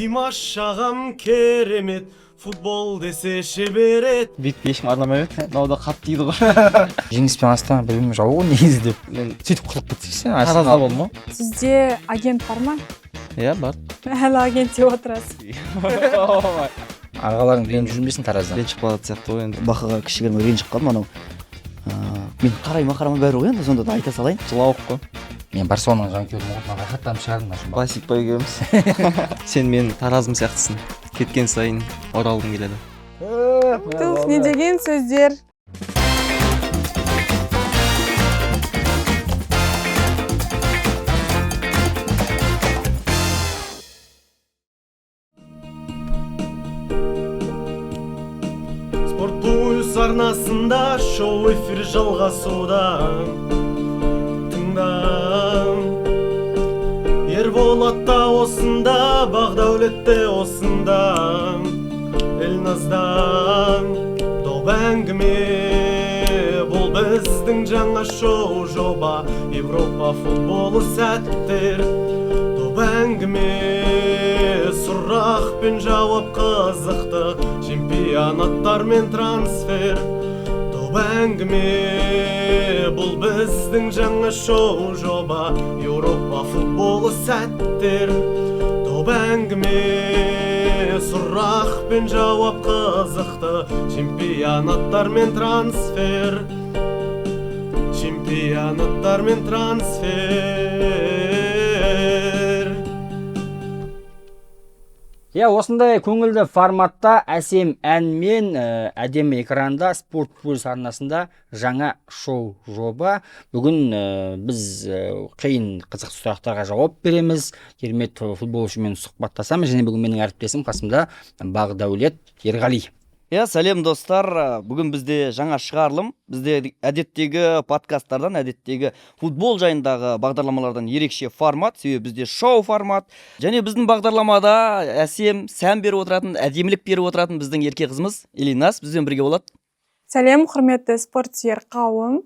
Димаш ағам керемет, футбол десе шебер еді. Бүйтіп ешкім арнамай еді, мынау да қатты тиді ғой. Жеңіс пен Астана бір бірімен жау ғой негізі деп. Мен сөйтіп құтылып кетсек сен. Таразда болдым ғой. Сізде агент бар ма? Иә, бар. Әлі агент деп отырасыз. Ағаларың ренжіп жүрмесін Тараздан. Ренжіп қалатын сияқты ғой енді. Бақаға кішігірім ренжіп қалдым анау. Мен қарай ма, қарамай, бәрі ғой енді, сонда да айта салайын. Жылауық қой. Мен Барселонаның жанкүйерімін ғой, маған рахаттанып шығардым мына. Классик па екеуміз. Сен менің Таразым сияқтысың, кеткен сайын оралғың келеді. Туф, не деген сөздер. Спорт Пульс арнасында шоу эфир жалғасуда. Тыңда. Ерболат та осында, Бағдәулет те осында. Елназдан доп әңгіме, бұл біздің жаңа шоу жоба. Европа футболы сәттер. Доп әңгіме, сұрақ пен жауап қызықты, чемпионаттар мен трансфер. Доп әңгіме, бұл біздің жаңа шоу жоба. Еуропа футболы сәттер. Доп әңгіме, сұрақ пен жауап қызықты, чемпионаттар мен трансфер. Чемпионаттар мен трансфер. Иә, осындай көңілді форматта әсем әнмен, әдемі экранда Спорт Пульс арнасында жаңа шоу жоба. Бүгін біз қиын қызықты сұрақтарға жауап береміз, керемет футболшымен сұхбаттасамыз және бүгін менің әріптесім қасымда Бағдәулет Ерғали. Иә, сәлем достар. Бүгін бізде жаңа шығарылым. Бізде әдеттегі подкасттардан, әдеттегі футбол жайындағы бағдарламалардан ерекше формат, себебі бізде шоу формат. Және біздің бағдарламада әсем сән беріп отыратын, әдемілік беріп отыратын біздің ерке қызымыз Элинас бізбен бірге болады. Сәлем, құрметті спорт сүйер қауым.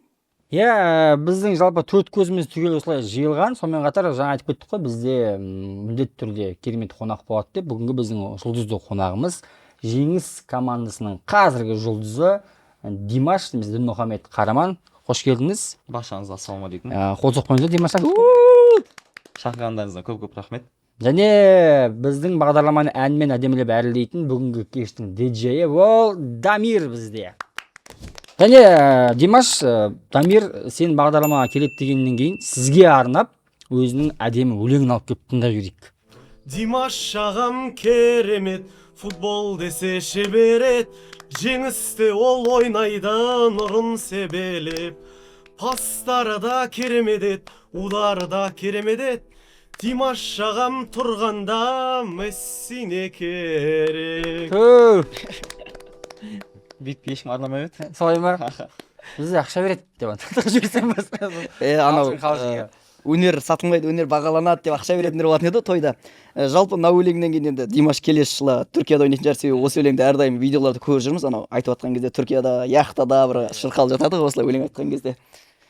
Иә, біздің жалпы төрт көзіміз түгел осылай жиылған. Сонымен қатар жаңа айтып кеттік қой, бізде міндетті түрде керемет қонақ болады деп. Бүгінгі біздің жұлдызды қонағымыз Жеңіс командасының қазіргі жұлдызы Димаш немесе Дінмұхамед Қараман. Қош келдіңіз. Баршаңызға ассалаумағалейкум. Қол соқпаңыздар Димаш. Шақырғандарыңызға көп-көп рахмет. Және біздің бағдарламаны әнмен әдемілеп әрлейтін бүгінгі кештің диджейі ол Дамир бізде. Және Димаш, Дамир сен бағдарламаға келеді дегеннен кейін сізге арнап өзінің әдемі өлеңін алып келіп тыңдап жіберейік. Димаш ағам керемет, футбол десе шебер еді. Жеңісте ол ойнайды нұрын себелеп. Пастары да керемет еді, удары да керемет еді. Димаш ағам тұрғанда Месси не керек. Бүйтіп ешкім арнамай еді. Солай ма? Бізде ақша береді деп жіберсем басқа. Анау, Қалжың, қалжың. Өнер сатылмайды, өнер бағаланады деп ақша беретіндер болатын еді тойда. Жалпы мына өлеңнен кейін енді Димаш келесі жылы Түркияда ойнайтын шығар, себебі осы өлеңді әрдайым видеоларда көріп жүрміз. Анау айтып жатқан кезде Түркияда яхтада бір шырқалып жатады ғой осылай өлең айтқан кезде.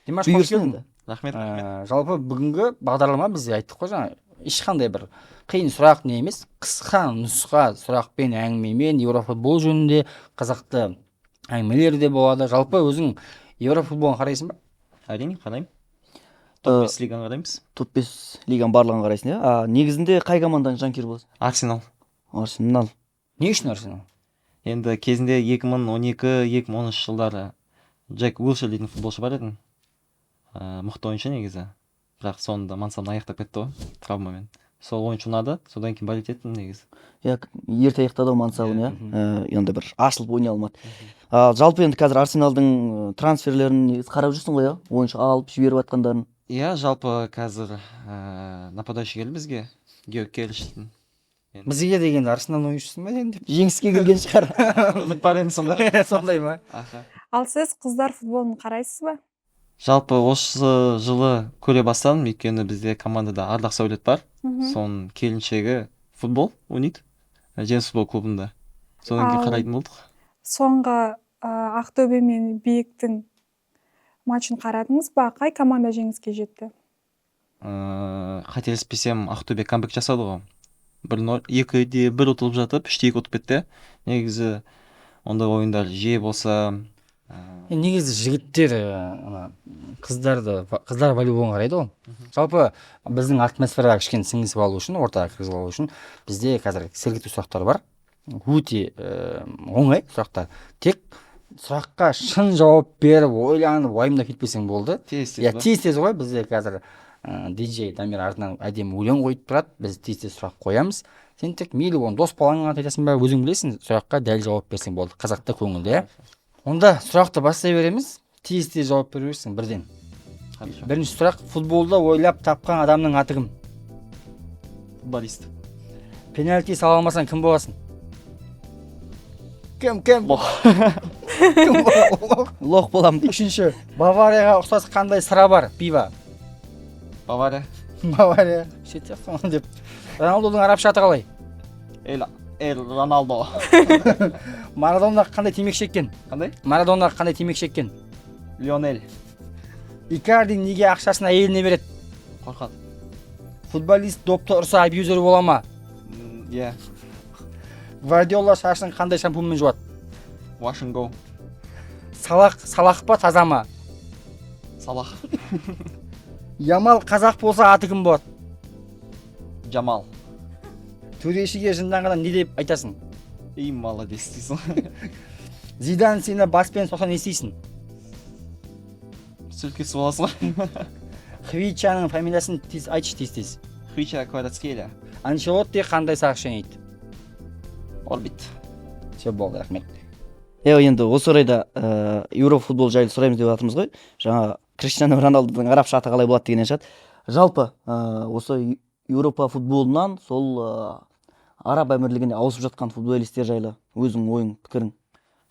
Димаш, қош Бұйырсын келдің. енді. Рахмет, рахмет. Жалпы бүгінгі бағдарлама біз айттық қой жаңа, ешқандай бір қиын сұрақ не емес, қысқа нұсқа сұрақпен, әңгімемен, еврофутбол жөнінде қызықты әңгімелер де болады. Жалпы өзің еврофутболын қарайсың ба? Әрине, қараймын. Топ 5 лиганы қараймыз. Топ 5 лиганың барлығын қарайсың, иә? Негізінде қай команданың жанкүйері боласың? Арсенал. Арсенал. Не үшін Арсенал? Енді кезінде екі мың он екі, екі мың он үш жылдары Джек Уилшер дейтін футболшы бар еді. Мықты ойыншы негізі. Бірақ соңында мансабын аяқтап кетті ғой, травмамен. Сол ойыншы ұнады, содан кейін болеть еттім негізі. Иә, ерте аяқтады ғой мансабын, иә. Енді бір ашылып ойнай алмады. Жалпы енді қазір Арсеналдың трансферлерін негізі қарап жүрсің ғой, иә? Ойыншы алып жіберіп жатқандарын. Иә, жалпы қазір нападающий келді бізге, Георг Келш дейтін. Енді Бізге дегенде Арсенал ойыншысы ма енді? Жеңіске келген шығар. Үміт бар енді сонда. Сондай ма? Аха. Ал сіз қыздар футболын қарайсыз ба? Жалпы осы жылы көре бастадым, өйткені бізде командада Ардақ Сәулет бар. Соның келіншегі футбол ойнайды, Жеңіс футбол клубында. Содан кейін Ал қарайтын болдық. Соңғы Ақтөбе мен Биіктің матчын қарадыңыз ба? Қай команда жеңіске жетті? Қателеспесем, Ақтөбе камбэк жасады ғой. 1-0, 2-1 ұтылып жатып, 3-2 ұтып кетті. Негізі ондай ойындар жиі болса, Негізі жігіттер ана қыздар волейболын қарайды ғой. Жалпы біздің атмосфераға кішкене сіңісіп алу үшін, ортаға кіргізіп алу үшін бізде қазір сергіту сұрақтар бар. Өте оңай сұрақтар. Тек сұраққа шын жауап беріп, ойланып, уайымдап кетпесең болды. Тез тез. Иә, тез тез ғой. Бізде қазір диджей Дамир артынан әдемі өлең қойып тұрады. Біз тез тез сұрақ қоямыз. Сен тек мейлі оны дос балаңа айтасың ба, өзің білесің, сұраққа дәл жауап берсең болды. Қазақта көңілді, иә. Онда сұрақты бастай береміз. Тез тез жауап бере бересің бірден. Хорошо. Бірінші сұрақ: футболда ойлап тапқан адамның аты кім? Футболист. Пенальти сала алмасаң, кім боласың? Кім, кім? Лох. Кім болады? Лох боламын дейді. Үшінші: Баварияға ұқсас қандай сыра бар? Пиво. Бавария. Бавария. Сөйтіп деп. Роналдудың арабша аты қалай? Эл Роналдо. Марадона қандай темекі шеккен? Қандай? Марадона қандай темекі шеккен? Лионель. Икарди неге ақшасын әйеліне береді? Қорқады. Футболист допты ұрса, абьюзер бола ма? Иә. Гвардиола шашын қандай шампуньмен жуады? Wash and go. Салах салах па, таза ма? Салах. Ямал қазақ болса, аты кім болады? Жамал. Төрешіге жынданғанда не деп айтасың? Ей, молодец дейсің. Зидан сені баспен соқса, не істейсің? Суретке түсіп аласың ғой. Хвичаның фамилиясын тез айтшы, тез тез. Хвича Кварацхелия. Анчелотти қандай сағыз шайнайды? Орбит. Все, болды, рахмет. Иә, енді осы орайда еуро футбол жайлы сұраймыз деп жатырмыз ғой. Жаңа Криштиану Роналдудың арабша аты қалай болады дегеннен шығады. Жалпы осы Еуропа футболынан сол Араб Әмірлігіне ауысып жатқан футболистер жайлы өзің ойың, пікірің?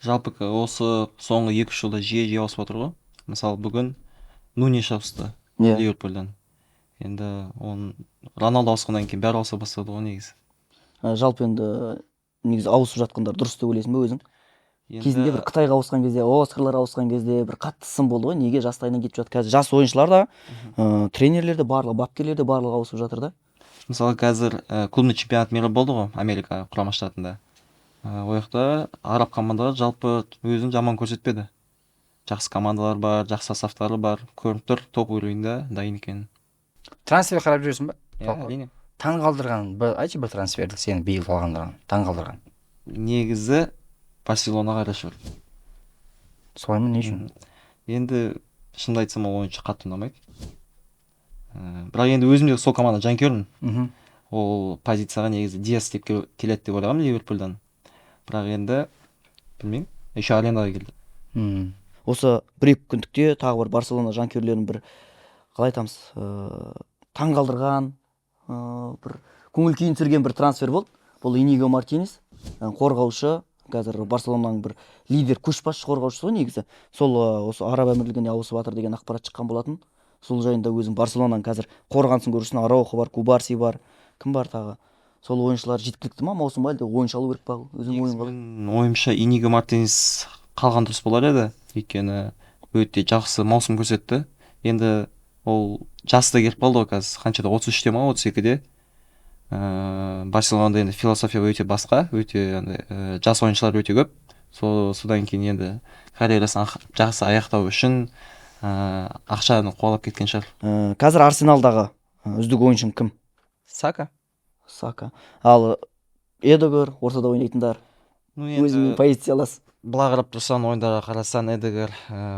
Жалпы осы соңғы 2-3 жылда жиі жиі ауысып жатыр ғой. Мысалы, бүгін Нунеш ауысты Ливерпульдан. Енді оның, Роналду ауысқаннан кейін бәрі ауыса бастады ғой негізі. Жалпы енді негізі ауысып жатқандар дұрыс деп ойлайсың ба өзің? Енді Кезінде бір Қытайға ауысқан кезде, Оскарлар ауысқан кезде бір қатты сын болды ғой, неге жастайынан кетіп жатыр. Қазір жас ойыншылар да, тренерлер де, барлығы, бапкерлер де, барлығы ауысып жатыр да. Мысалы, қазір клубный чемпионат мира болды ғой Америка Құрама Штатында. Ол жақта араб командалары жалпы өзін жаман көрсетпеді. Жақсы командалар бар, жақсы составтары бар, көрініп тұр топ уровеньде дайын екенін. Трансфер қарап жүрсің ба? Иә. Жалпы. Әрине. Таң қалдырған бір айтшы, бір трансферді, сені биыл қалғандырған, таң қалдырған. Негізі Барселонаға Решфорд. Солай ма? Не үшін? Енді шынымды айтсам, ол ойыншы қатты ұнамайды. Бірақ енді өзім де сол команда жанкүйермін. Ол позицияға негізі Диас деп келеді деп ойлағанмын Ливерпульдан. Бірақ енді білмеймін, еще арендаға келді. Осы бір екі күндікте тағы бір Барселона жанкүйерлерін бір, қалай айтамыз, таң қалдырған, бір көңіл күйін түсірген бір трансфер болды. Бұл Иниго Мартинес, қорғаушы, қазір Барселонаның бір лидер, көшбасшы қорғаушысы ғой негізі. Сол осы Араб Әмірлігіне ауысып жатыр деген ақпарат шыққан болатын. Сол жайында өзің, Барселонаның қазір қорғанысын көрушісің, Араухо бар, Кубарси бар, кім бар тағы? Сол ойыншылар жеткілікті ма маусымға, әлде ойыншы алу керек па? Өзің ойың қалай? Менің ойымша, Иниго Мартинес қалған дұрыс болар еді, өйткені өте жақсы маусым көрсетті. Енді ол жасы да келіп қалды ғой қазір, қаншада, 33-те ма, 32-де. Барселонада енді философия өте басқа, өте андай, жас ойыншылар өте көп. Сол содан кейін енді карьерасын жақсы аяқтау үшін ақшаны қуалап кеткен шығар. Қазір Арсеналдағы үздік ойыншың кім? Сака. Сака. Ал Эдегор, ортада ойнайтындар? Ну, Өзіңмен енді позиция аласың. Былай қарап тұрсаң, ойындарға қарасаң, Эдегор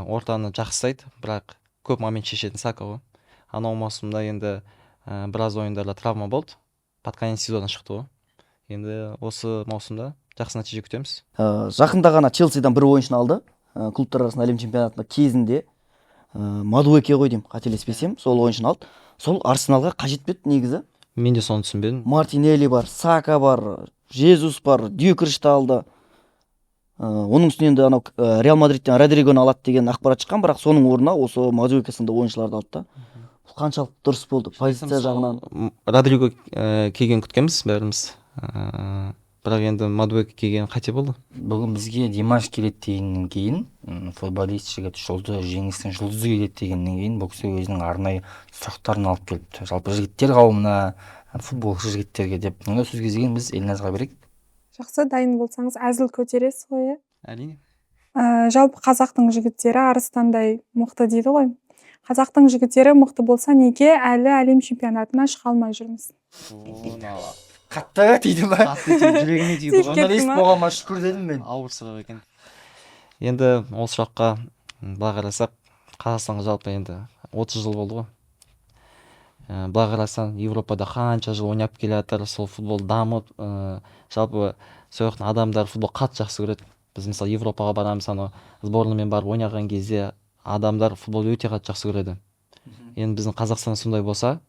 ортаны жақсы ұстайды, бірақ көп момент шешетін Сака ғой. Анау маусымда енді біраз ойындарда травма болды, под конец сезона шықты ғой. Енді осы маусымда жақсы нәтиже күтеміз. Жақында ғана Челсидан бір ойыншыны алды. Клубтар арасында әлем чемпионатында кезінде Мадуэке ғой деймін, қателеспесем, сол ойыншыны алды. Сол Арсеналға қажет пе еді негізі? Мен де соны түсінбедім. Мартинелли бар, Сака бар, Жезус бар, Дьюкришті алды. Оның үстіне енді анау Реал Мадридтен Родригоны алады деген ақпарат шыққан, бірақ соның орнына осы Мадуэке сынды ойыншыларды алды да. Бұл қаншалықты дұрыс болды позиция жағынан? Родриго келгенін күткенбіз бәріміз. Бірақ енді Мадуэке келгені қате болды. Бүгін бізге Димаш келеді дегеннен кейін, футболист жігіт, жұлдыз, жеңістің жұлдызы келеді дегеннен кейін, бұл кісі өзінің арнайы сұрақтарын алып келіпті. Жалпы жігіттер қауымына. Футболшы жігіттерге деп. Онда сөз кезегін біз Елназға берейік. Жақсы, дайын болсаңыз, әзіл көтересіз ғой, иә? Әрине. Жалпы қазақтың жігіттері арыстандай мықты дейді ғой. Қазақтың жігіттері мықты болса, неге әлі әлем чемпионатына шыға алмай жүрміз? Қатты тиді ма? Қатты тиді, жүрегіме тиді Тиіп ғой. кетті Журналист ма? болғаныма шүкір дедім мен. Ауыр сұрақ екен енді. Ол сұраққа былай қарасақ, Қазақстанға жалпы енді 30 жыл болды ғой. Былай қарасаң, Европада қанша жыл ойнап келе жатыр, сол футбол дамып, жалпы сол жақтың адамдары футбол қатты жақсы көреді. Біз, мысалы, Европаға барамыз, анау сборныймен барып ойнаған кезде адамдар футболды өте қатты жақсы көреді. Енді біздің Қазақстанда сондай болса,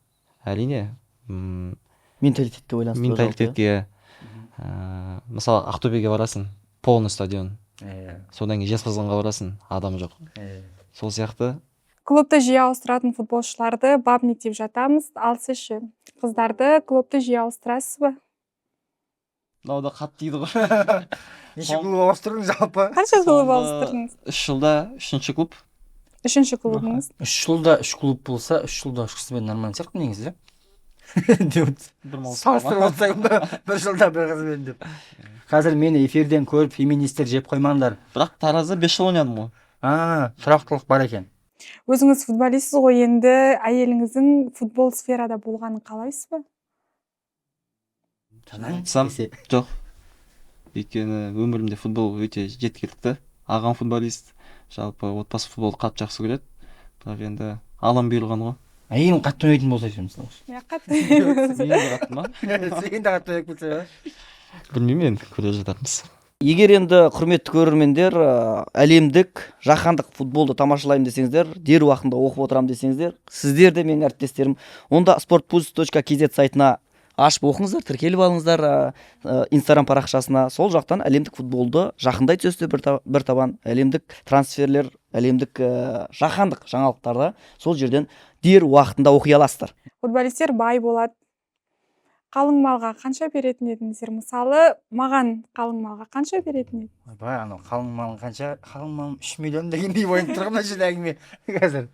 әрине, Менталитетке байланысты ғой жалпы, иә? менталитетке. Мысалы, Ақтөбеге барасың, полный стадион. Содан кейін Жезқазғанға барасың, адам жоқ. Сол сияқты. Клубты жиі ауыстыратын футболшыларды бабник деп жатамыз. Ал сіз ше, қыздарды клубты жиі ауыстырасыз ба? Мынау да қатты тиді ғой. Неше клуб ауыстырдың жалпы? Қанша клуб Соңғы ауыстырдыңыз? 3 жылда үшінші клуб. Үшінші клубыңыз. 3 жылда үш клуб болса, 3 жылда үш қызбен нормально сияқты негізі деп Бір маусым. Салыстырып отырсаң ба, бір жылда бір қызбен деп. Қазір мені эфирден көріп, феминистер жеп қоймаңдар. Бірақ Таразда 5 жыл ойнадым ғой. А, тұрақтылық бар екен. Өзіңіз футболистсіз ғой енді, әйеліңіздің футбол сферада болғанын қалайсыз ба? Айтсам, жоқ, өйткені өмірімде футбол өте жеткілікті. Ағам футболист, жалпы отбасы футболды қатты жақсы көреді. Бірақ енді Аллам бұйырған ғой. Әйелің қатты ойнайтын болса ше, мысалы? Иә, қатты. Мен де қатты ма? Сен де қатты ойнап кетсе ба? Білмеймін енді, көре жатармыз. Егер енді, құрметті көрермендер, әлемдік, жаһандық футболды тамашалаймын десеңіздер, дер уақытында оқып отырамын десеңіздер, сіздер де, менің әріптестерім, онда sportpuls.kz сайтына ашып оқыңыздар, тіркеліп алыңыздар Инстаграм парақшасына. Сол жақтан әлемдік футболды жақындай түсесіздер бір табан, әлемдік трансферлер, әлемдік, жаһандық жаңалықтарды сол жерден дер уақытында оқи аласыздар. Футболистер бай болады. Қалың малға қанша беретін едіңіздер? Мысалы, маған қалың малға қанша беретін еді? Ойбай, анау қалың малың қанша, қалың малым 3 миллион дегендей болып тұр ғой мына жерде әңгіме. Қазір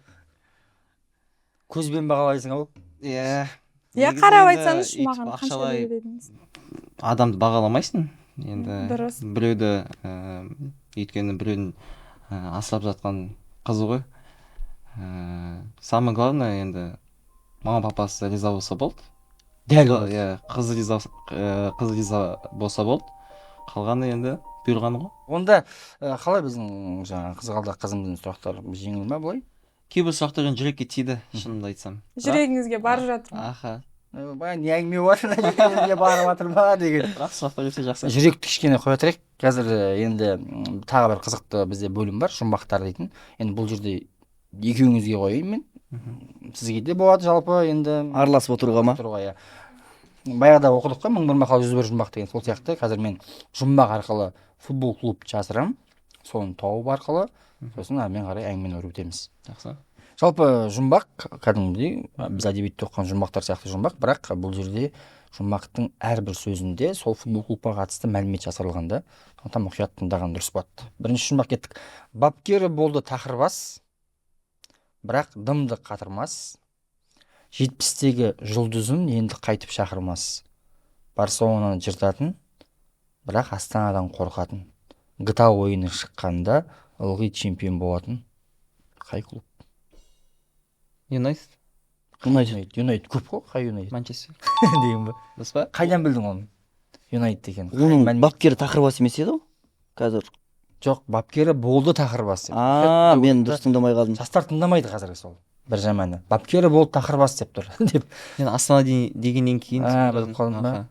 көзбен бағалайсың ау. Иә. Иә, Негізі қарап енді айтсаңызшы, өйтіп маған қанша ақшалай берер едіңіз? Адамды бағаламайсың енді. Дұрыс. Біреуді, өйткені біреудің асырап жатқан қызы ғой. Самое главное енді мама папасы риза болса болды. Дәл. Иә, қызы риза болса болды, қалғаны енді бұйырғаны ғой. Онда қалай, біздің жаңағы қызғалдақ қызымыздың сұрақтары жеңіл ма былай? Кейбір сұрақтар енді жүрекке тиді, шынымды айтсам. Жүрегіңізге барып жатыр ма? Аха. Ойбай, не әңгіме болып жатыр мына жерде, не барып жатыр ма деген. Бірақ сұрақтар өте жақсы. Жүректі кішкене қоя тұрайық қазір. Енді тағы бір қызықты бізде бөлім бар, жұмбақтар дейтін. Енді бұл жерде екеуіңізге қояйын мен, сізге де болады жалпы енді. Араласып отыруға ма? Отыруға, иә. Баяғыда оқыдық қой, «Мың бір мақал, жүз бір жұмбақ» деген. Сол сияқты қазір мен жұмбақ арқылы футбол клуб жасырамын, соны тауып арқылы, сосын әрмен қарай әңгімені өрбітеміз. Жақсы. Жалпы жұмбақ кәдімгідей біз әдебиетте оқыған жұмбақтар сияқты жұмбақ, бірақ бұл жерде жұмбақтың әрбір сөзінде сол футбол клубқа қатысты мәлімет жасырылған да. Сондықтан мұқият тыңдаған дұрыс болады. Бірінші жұмбақ, кеттік. Бапкері болды тақырбас, бірақ дымды қатырмас, 70-тегі жұлдызын енді қайтып шақырмас, Барселонаны жыртатын, бірақ Астанадан қорқатын, ГТА ойыны шыққанда ылғи чемпион болатын қай клуб? Юнайтед. Юнайтед. Юнайтед көп қой, қай Юнайтед? Манчестер. Деген ба? Дұрыс па? Қайдан білдің оны, Юнайтед екенін? Оның Мәлімет- бапкері тақырбас емес еді ғой қазір. Жоқ, бапкері болды тақырбас деп. А, мен дұрыс тыңдамай қалдым. Жастар тыңдамайды қазіргі, сол бір жаманы. Бапкері болды тақырбас деп тұр деп. Мен Астана дегеннен кейін А, біліп қалдым ба?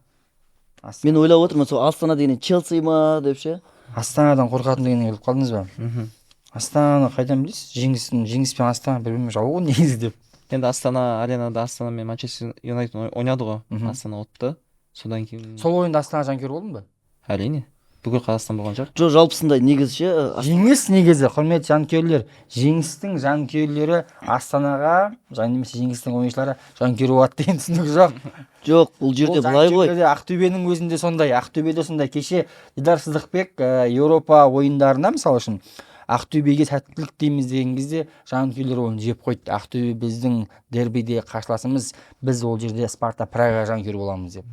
Аха. Мен ойлап отырмын, сол Астана деген Челси ма деп ше. Астанадан қорқатын дегеннен біліп қалдыңыз ба? Мхм. Астананы қайдан білесіз? Жеңіс пен Астана бір бірімен жау ғой негізі деп. Енді Астана Аренада Астана мен Манчестер Юнайтед ойнады ғой. Астана ұтты, содан кейін. Сол ойында Астана жанкүйер болдың ба? Әрине, бүкіл Қазақстан болған шығар. Жоқ, жалпысында негізі ше Жеңіс негізі, құрметті жанкүйерлер, Жеңістің жанкүйерлері Астанаға және немесе Жеңістің ойыншылары жанкүйер болады деген түсінік жоқ. Жоқ, бұл жерде Ол былай ғой. жанкүйерлерде. Ақтөбенің өзінде сондай, Ақтөбеде сондай. Кеше Дидар Сыздықбек Еуропа ойындарына, мысалы үшін, Ақтөбеге сәттілік дейміз деген кезде жанкүйерлер оны жеп қойды. Ақтөбе біздің дербиде қарсыласымыз, біз ол жерде Спарта Прага жанкүйер боламыз деп.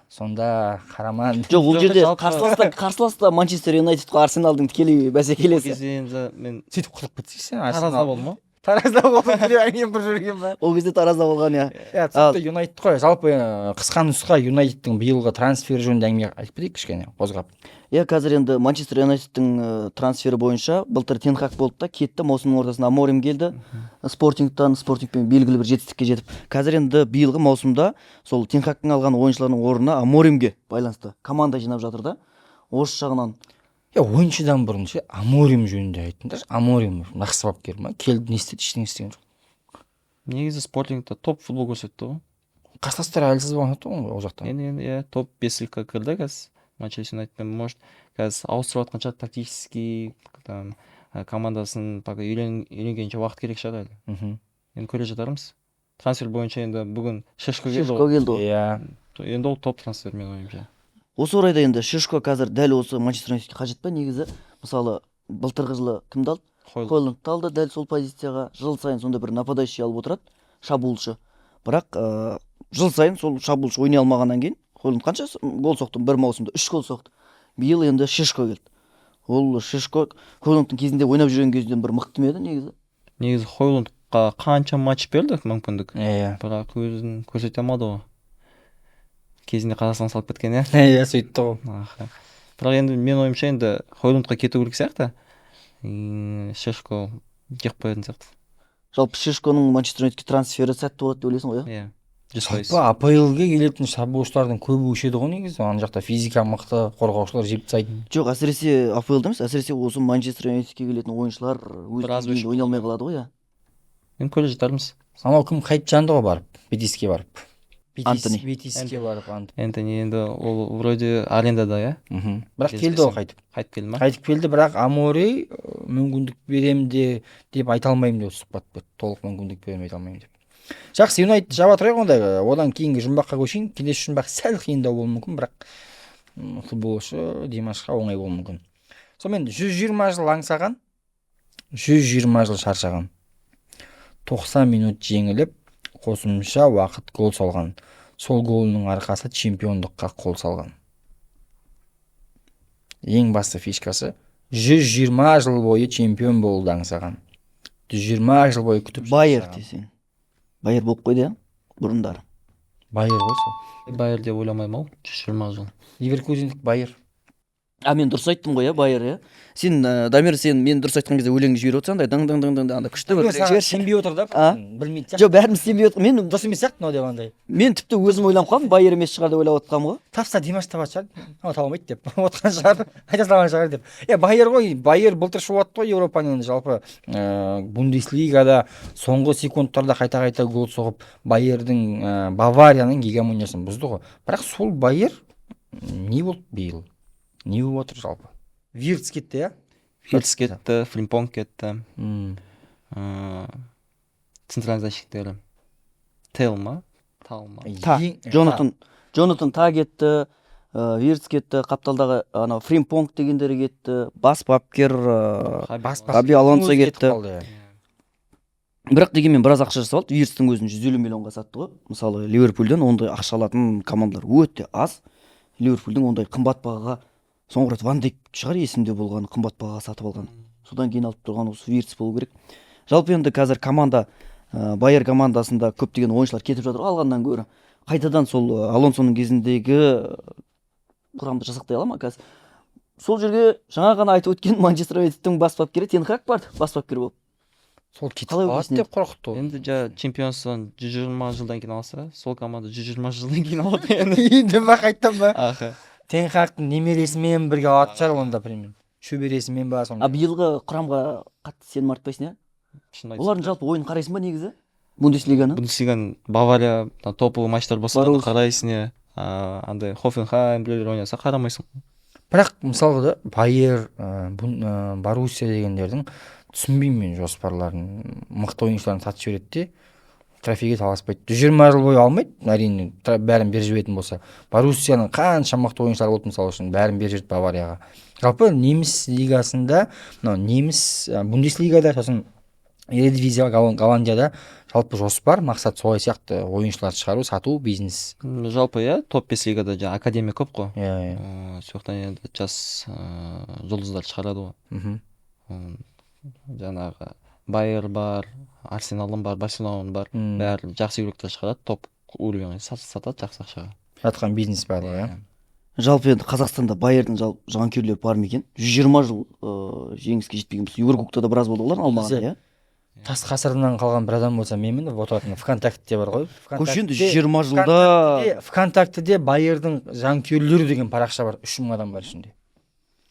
Сонда Қараман Жоқ, ол Жоқ, жерде жалпы- қарсылас та Манчестер Юнайтед қой, Арсеналдың тікелей Ол бәсекелесі. кезде енді мен сөйтіп құтылып кетсек сен Таразда болдым ғой. Таразда болдым, біреу бір жүрген ба? Ол кезде Таразда болған, иә. Иә, түсінікті, Юнайтед қой. Жалпы қысқа нұсқа Юнайтедтің биылғы трансфері жөнінде әңгіме айтып кетейік кішкене қозғап. Иә, қазір енді Манчестер Юнайтедтің трансфері бойынша былтыр Тен Хаг болды да кетті, маусымның ортасында Аморим келді Спортингтан, Спортингпен белгілі бір жетістікке жетіп. Қазір енді биылғы маусымда сол Тен Хагтың алған ойыншыларының орнына Аморимге байланысты команда жинап жатыр да. Осы жағынан Иә, ойыншыдан бұрын ше Аморим жөнінде айттыңдаршы. Аморим жақсы бапкер ма? Келді, не істеді? Ештеңе істеген жоқ. Негізі Спортингте топ футбол көрсетті ғой. Қарсыластар әлсіз болған сияқты ғой ол жақта. Енді иә, топ бестікке кірді қазір Манчестер Юнайтедпен. Может, қазір ауыстырып жатқан шығар тактический там командасын, пока үйренгенше уақыт керек шығар әлі. Енді көре жатармыз. Трансфер бойынша енді бүгін Шешко келді Шешко ғой. келді ғой. Иә. Енді ол топ трансфер менің ойымша. Осы орайда енді Шешко қазір дәл осы Манчестер Юнайтедке қажет па негізі? Мысалы, былтырғы жылы кімді алды? Хойлунд. Хойлундты алды дәл сол позицияға. Жыл сайын сондай бір нападающий алып отырады, шабуылшы. Бірақ жыл сайын сол шабуылшы ойнай алмағаннан кейін Хойлунд қанша гол соқты? Бір маусымда 3 гол соқты. Биыл енді Шешко келді. Ол Шешко Хойлундтың кезінде ойнап жүрген кезінен бір мықты ма еді негізі? Негізі Хойлундқа қанша матч берді мүмкіндік. Иә. Бірақ өзін көрсете алмады ғой. Кезінде Қазақстан салып кеткен, иә. Иә, сөйтті ғой. Аха. Бірақ енді менің ойымша енді Хойлундқа кету керек сияқты. Шешко жеп қоятын сияқты. Жалпы Шешконың Манчестер Юнайтедке трансфері сәтті болады деп ойлайсың ғой, иә? Иә. 100%. Жалпы АПЛ-ге келетін шабуылшылардың көбі өшеді ғой негізі. Ана жақта физика мықты, қорғаушылар жеп тастайды. Жоқ, әсіресе АПЛ-да емес, әсіресе осы Манчестер Юнайтедке келетін ойыншылар өз Біраз деңгейінде өшіп ойнай алмай қалады ғой, иә. Енді көре жатармыз. Анау кім қайтып жанды ғой барып, Бетиске барып. Антони. Бетиске барып, Антони. Энтони енді ол вроде арендада, иә? Бірақ келді ғой қайтып. Қайтып келді ма? Қайтып келді, бірақ Амори мүмкіндік берем де деп айта алмаймын деп сұхбат берді. Толық мүмкіндік беремін айта алмаймын деп. Жақсы, Юнайтед жаба тұрайық онда. Одан кейінгі жұмбаққа көшейін. Келесі жұмбақ сәл қиындау болуы мүмкін, бірақ футболшы Димашқа оңай болуы мүмкін. Сонымен 120 жыл аңсаған, 120 жыл шаршаған. 90 минут жеңіліп, қосымша уақыт гол салған. Сол голының арқасы чемпиондыққа қол салған. Ең басты фишкасы 120 жыл бойы чемпион болуды аңсаған. 120 жыл бойы күтіп Байер шаршаған. десең. Байер болып қойды, иә, бұрындары. Байер ғой сол. Байер деп ойламаймын ау, 120 жыл. Ливеркузендік Байер. А мен дұрыс айттым ғой, иә, Байер, иә. Сен, Дамир, сен мен дұрыс айтқан кезде өлең жіберіп отырсың, андай дың дың дың дың андай күшті бір Саған жіберші. сенбей отыр да, А? білмейтін сияқты. Жоқ, бәріміз сенбей отыр. Мен Дұрыс емес сияқты мынау деп андай. Мен тіпті өзім ойланып қалдым, Байер емес шығар деп ойлап отқанмын ғой. Тапса Димаш табатын шығар, ау таба алмайды деп отқан шығар, айта салған шығар деп. Е, Байер ғой, Байер былтыр шулатты ғой Еуропаны енді жалпы Бундеслигада соңғы секундтарда қайта-қайта гол соғып, Байердің Баварияның гегемониясын бұзды ғой. Бірақ сол Байер не болды биыл? Не болып отыр жалпы? Вирц кетті, иә? Вирц кетті, Фримпонг кетті. Центральный защитниктері. Тел ма? Тал ма? Та, Джонатан Та кетті, Вирц кетті, қапталдағы анау Фримпонг дегендері кетті, бас бапкер Бас Хаби Алонсо өзі кетіп кетті. қалды, иә. Бірақ дегенмен біраз ақша жасап алды. Вирцтің өзін 150 миллионға сатты ғой. Мысалы, Ливерпульден ондай ақша алатын командалар өте аз. Ливерпульдің ондай қымбат бағаға соңғы рет Ван Дейк шығар есімде болғаны, қымбат бағаға сатып алған. Содан кейін алып тұрған осы Вирц болу керек. Жалпы енді қазір команда, Байер командасында көптеген ойыншылар кетіп жатыр ғой алғаннан гөрі. Қайтадан сол Алонсоның кезіндегі құрамды жасақтай ала ма қазір? Сол жерге жаңа ғана айтып өткен Манчестер Юнайтедтің бас бапкері Тен Хаг барды, бас бапкер болып. Сол кетіп Қалай қалады ойлайсың деп қорқытты ол. Енді жа чемпионствоны 120 жылдан кейін алса, сол команда 120 жылдан кейін алады енді. Енді ма, қайтадан ба? Аха. Тен Хагтың немересімен бірге алатын шығар онда примерно. Шөбересімен ба сондай. А биылғы құрамға қатты сенім артпайсың, иә? Шын айтсам. Олардың жалпы ойынын қарайсың ба негізі? Бундеслиганы? Бундеслиганы Бавария там топовый матчтар болса Барус. қарайсың, иә. Андай Хоффенхайм біреулер ойнаса қарамайсың. Бірақ мысалға да Байер, Боруссия дегендердің түсінбеймін мен жоспарларын. Мықты ойыншыларын сатып жібереді де, Трофейге таласпайды, 120 жыл бойы алмайды, әрине, бәрін беріп жіберетін болса. Боруссияның қанша мықты ойыншылары болды, мысалы үшін, бәрін беріп жіберді Баварияға. Жалпы неміс лигасында, мынау неміс Бундеслигада, сосын Эредивизия Голландияда жалпы жоспар, мақсат солай сияқты: ойыншыларды шығару, сату, бизнес. Жалпы иә, топ 5 лигада жаңағы академия көп қой. иә иә Сол жақтан енді жас жұлдыздар шығарады ғой. Жаңағы Байер бар, Арсеналдың бар, Барселонаның бар, бәрі жақсы игроктар шығарады, топ уровень сатады жақсы ақшаға. Жатқан бизнес барлығы, иә. Жалпы енді Қазақстанда Байердің жалпы жанкүйерлері бар ма екен? 120 жыл жеңіске жетпеген болса, Еурокубокта да біраз болды олардың алмаған, иә. Тас ғасырынан қалған бір адам болса, менмін отыратын. ВКонтакте бар ғой. Қойшы, енді 120 жылда. ВКонтактеде Байердің жанкүйерлері деген парақша бар, 3000 адам бар ішінде.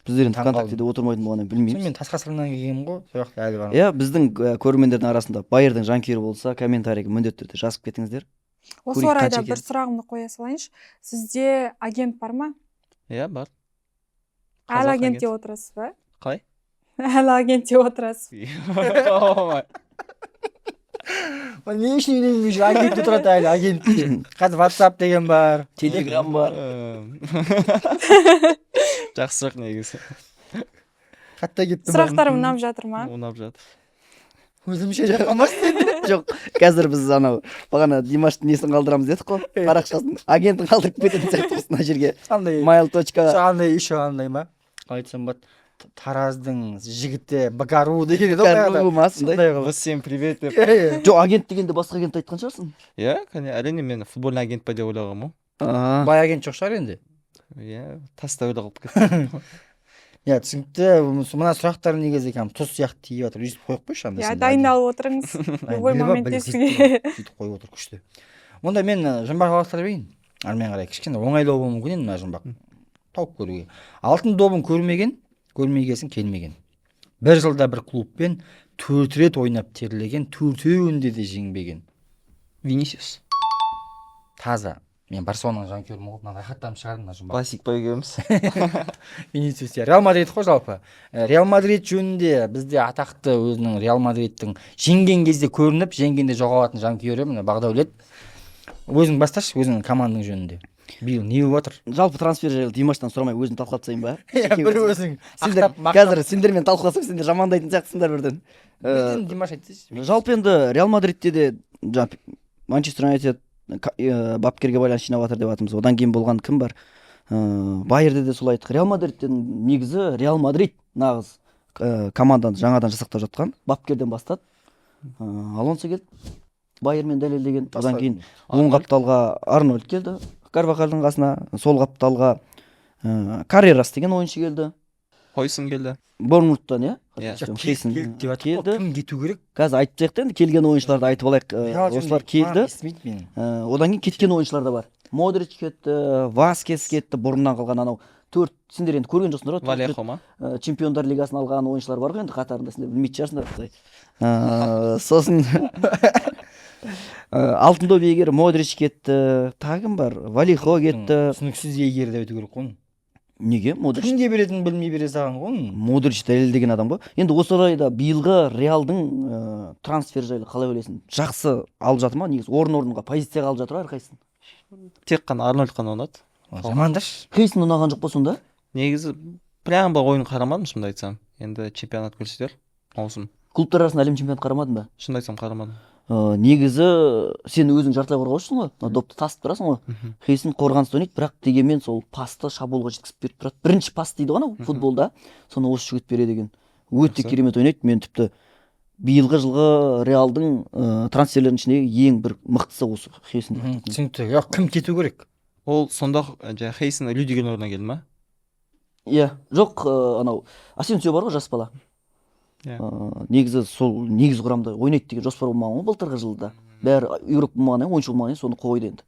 Біздер енді Таң қалдым. ВКонтактеде отырмайтын болғаннан Сол білмейміз. Мен тас ғасырынан келгенмін ғой, сол жақта әлі бар. Иә, біздің көрермендердің арасында Байердің жанкүйері болса, комментарийге міндетті түрде жазып кетіңіздер. Осы Көрейік, орайда қанша бір екен. сұрағымды қоя салайыншы: сізде агент бар ма? Иә, бар. Әлі Қазақ агентте агент. отырасыз ба? Қалай? Әлі агентте отырасыз? Не үшін үйленбей жүр? Агентте тұрады әлі, агентте. Қазір WhatsApp деген бар. Телеграм бар. Жақсы сұрақ негізі. Қатты кетті. Сұрақтарым ұнап жатыр ма? Ұнап жатыр. Өзімше жаққан. Жоқ, қазір біз анау бағана Димаштың несін қалдырамыз дедік қой, парақшасын, агентін қалдырып кететін сияқтымыз мына жерге. Андай Майл точка. Андай еще андай ма, қалай айтсам болады, Тараздың жігіті Бакару деген еді ғой баяғыда. Ма, сондай? Сондай қылып. Всем привет деп. Иә, иә. Жоқ, агент дегенде басқа агент айтқан шығарсың. Иә, кәне, әрине, мен футбольный агент па деп ойлағанмын ғой. Бай агент жоқ шығар енді. Иә, таста ойлап қалып кеттім. Иә, түсінікті. Мына сұрақтар негізі кәдімгі тұз сияқты тиіп жатыр, өйстіп қойып қойшы анда Иә, санда. дайындалып отырыңыз, любой моментте сізге. Сөйтіп қойып отыр, күшті. Онда мен жұмбақ жалғастыра берейін әрмен қарай. Кішкене оңайлау болуы мүмкін енді мына жұмбақ тауып көруге. Алтын добын көрмеген, көрмегесін келмеген, бір жылда бір клубпен төрт рет ойнап терлеген, төртеуінде де жеңбеген. Винисиус. Таза. Мен Барселонаның жанкүйерімін ғой, мына рахаттанып шығардым мына жұмбақ. Классик па екеуміз? Винисиус, иә, Реал Мадрид қой жалпы. Реал Мадрид жөнінде бізде атақты өзінің Реал Мадридтің жеңген кезде көрініп, жеңгенде жоғалатын жанкүйері міне Бағдәулет. Өзің басташы, өзіңнің командаң жөнінде биыл не болып жатыр? Жалпы трансфер жайлы Димаштан сұрамай, өзім талқылап тастайын ба? Иә, бір өзің. Сендер ақтап, мақтап. Қазір сендермен талқыласам, сендер жамандайтын сияқтысыңдар бірден. Бірден Димаш айтсайшы. Жалпы енді Реал Мадридте де жаңа Манчестер Юнайтед бапкерге байланысты жинап жатыр деп жатырмыз. Одан кейін болған кім бар, Байерде де солай айттық. Реал Мадридтен негізі Реал Мадрид нағыз команданы жаңадан жасақтап жатқан, бапкерден бастады. Алонсо келді, Байермен дәлелдеген. Одан кейін оң қапталға Арнольд келді Карвахальдың қасына, сол қапталға Каррерас деген ойыншы келді. Хойсен келді. Борнмуттан, иә. Иә. Жоқ, Хейсен келді деп жатыр ғой. келді. Кім кету керек? Қазір айтып тастайық та, енді келген ойыншыларды айтып алайық. Реал жөнінде Осылар келді. маған естімейді менің. Одан кейін кеткен ойыншылар да бар: Модрич кетті, Васкес кетті, бұрыннан қалған анау төрт, сендер енді көрген жоқсыңдар ғой, төрт рет Вальехо ма? Чемпиондар лигасын алған ойыншылар бар ғой енді қатарында, сендер білмейтін шығарсыңдар құдай. Сосын алтын доп иегері Модрич кетті, тағы кім бар, Валихо кетті. Түсініксіз иегері деп айту керек қой оны. Неге? Модрич Кімге беретінін білмей бере салған ғой оны. Модрич дәлелдеген адам ғой енді. Осы орайда биылғы Реалдың трансфер жайлы қалай ойлайсың? Жақсы алып жатыр ма негізі? Орын орынға, позицияға алып жатыр ғой әрқайсысын. Тек қана Арнольд қана ұнады. Жамандашы. Хейсен ұнаған жоқ па сонда? Негізі прям былай ойын қарамадым, шынымды айтсам. Енді чемпионат көрсетер маусым. Клубтар арасында әлем чемпионаты қарамадың ба? Шынымды айтсам, қарамадым. Негізі сен өзің жартылай қорғаушысың ғой, мына допты тасып тұрасың ғой. Хейсен қорғаныста ойнайды, бірақ дегенмен сол пасты шабуылға жеткізіп беріп тұрады. Бірінші пас дейді ғой анау футболда, соны осы жігіт береді екен. Өте Жақсы. керемет ойнайды. Мен тіпті биылғы жылғы Реалдың трансферлерінің ішіндегі ең бір мықтысы осы Хейсен деп айтатын. Түсінікті. Жоқ, кім кету керек? Ол сонда жаңағы Хейсен Рюдигердің орнына келді ма? Иә, жоқ, анау Асенсио бар ғой, жас бала. Иә. Негізі сол негізгі құрамда ойнайды деген жоспар болмаған ғой былтырғы жылда. Бәрі игрок болмағаннан кейін, ойыншы болмағаннан кейін соны қойды енді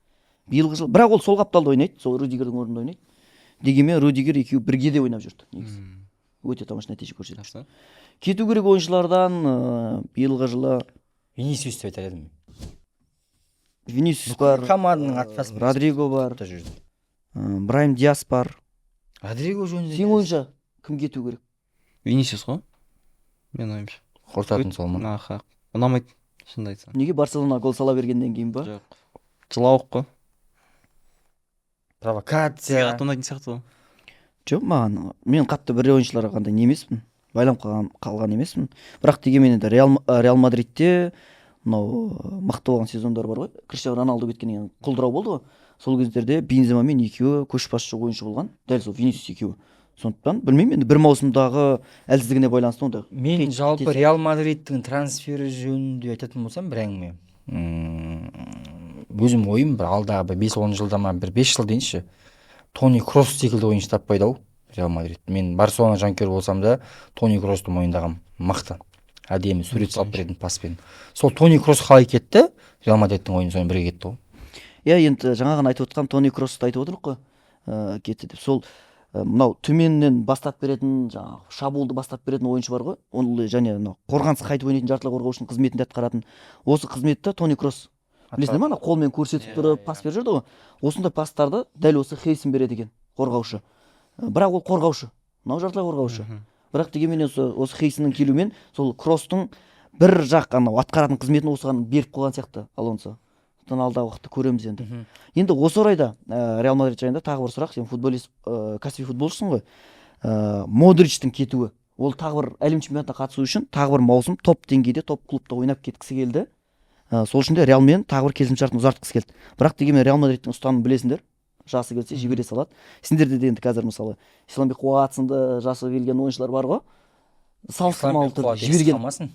биылғы жыл. Бірақ ол сол қапталда ойнайды, сол Рюдигердің орнында ойнайды. Дегенмен Рюдигер екеуі бірге де ойнап жүрді негізі, өте тамаша нәтиже көрсетті. Жақсы. Кету керек ойыншылардан биылғы жылы Винисиус деп айтар едім. Винисиус бар, Команданың атмосферасы Родриго бар, да жүрді. Брайм Диас бар. Родриго жөнінде. Сенің ойыңша, кім кету керек? Винисиус қой менің ойымша. Құртатын сол ма? Аха, ұнамайды. Шынымды айтсам. Неге, Барселона гол сала бергеннен кейін ба? Жоқ, жылауық қой. Провокация. Қатты ұнайтын сияқты ғой. Жоқ, маған, мен қатты бір ойыншыларға қандай не емеспін, байланып қалған емеспін. Бірақ дегенмен енді Реал Мадридте мынау мықты болған сезондар бар ғой. Криштиану Роналду кеткеннен кейін құлдырау болды ғой. Сол кездерде Бенземамен екеуі көшбасшы ойыншы болған, дәл сол Винисиус екеуі. Сондықтан білмеймін, енді бір маусымдағы әлсіздігіне байланысты ондай Мен жалпы Реал Мадридтің трансфері жөнінде айтатын болсам, бір әңгіме. Өзім ойым, бір алдағы бір 5-10 жылда ма, бір 5 жыл дейінші, Тони Кросс секілді ойыншы таппайды ау Реал Мадрид. Мен Барселона жанкүйері болсам да, Тони Кроссты мойындағанмын. Мықты, әдемі сурет салып беретін паспен. Сол Тони Кросс қалай кетті, Реал Мадридтің ойыны сонымен бірге кетті ғой. Иә, енді жаңа ғана айтып отқан Тони Кроссты айтып отырмық қой, кетті деп. Сол мынау төменнен бастап беретін, жаңағы шабуылды бастап беретін ойыншы бар ғой, ол және мынау қорғанысқа қайтып ойнайтын жартылай қорғаушының қызметін де атқаратын. Осы қызметті Тони Кросс, білесіңдер ма, ана қолмен көрсетіп тұрып пас беріп жүрді ғой. Осындай пастарды дәл осы Хейсен береді екен, қорғаушы. Бірақ ол қорғаушы, мынау жартылай қорғаушы. Бірақ дегенмен осы Хейсеннің келуімен сол Кросстың бір жақ анау атқаратын қызметін осыған беріп қойған сияқты Алонсо. Сондықтан алдағы уақытта көреміз енді. Енді осы орайда Реал Мадрид жайында тағы бір сұрақ. Сен футболист, кәсіби футболшысың ғой. Модричтің кетуі, ол тағы бір әлем чемпионатына қатысу үшін тағы бір маусым топ деңгейде, топ клубта ойнап кеткісі келді. Сол үшін де Реалмен тағы бір келісімшартын ұзартқысы келді. Бірақ дегенмен Реал Мадридтің ұстанымын білесіңдер, жасы келсе, жібере салады. Сендерде де енді қазір, мысалы, Исламбек Қуат сынды жасы келген ойыншылар бар ғой, салыстырмалы түрде жіберген. Қалмасын.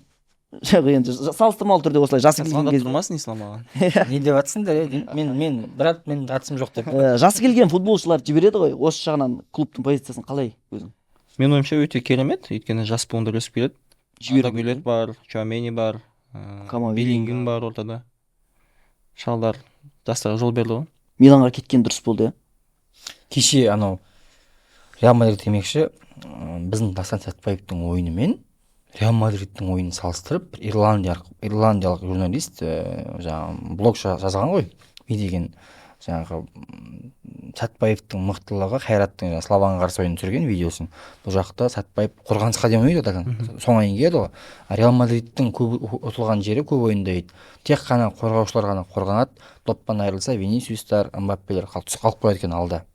Жоқ, енді салыстырмалы түрде осылай жасы келген Звондап кезде тұрмасын Ислам маған. Не деп жатсыңдар, е? Мен, брат, мен қатысым жоқ деп. Жасы келген футболшылар жібереді ғой. Осы жағынан клубтың позициясын қалай өзің? Менің ойымша, өте керемет, өйткені жас буындар өсіп келеді. Жіберу. Арда Гүлер бар, Чуамени бар, Камавинга. Беллингем бар ортада. Шалдар, жастарға жол берді ғой. Миланға кеткен дұрыс болды, иә. Кеше анау Реал Мадрид демекші, біздің Дастан Сәтбаевтың ойыны мен Реал Мадридтің ойынын салыстырып, бір ирландиялық журналист, жаңағы блог жазған ғой. Не деген, жаңағы Сәтбаевтың мықтылығы, Қайраттың жаңағы Слованға қарсы ойын түсірген видеосын. Бұл жақта Сәтбаев қорғанысқа дейін ойнайды ғой, соңынан кейін келеді ғой. А Реал Мадридтің көп ұтылған жері көп ойында дейді, тек қана қорғаушылар ғана қорғанады, доптан айырылса, Винисиустар, Мбаппелер түсіп қалып қояды екен алда.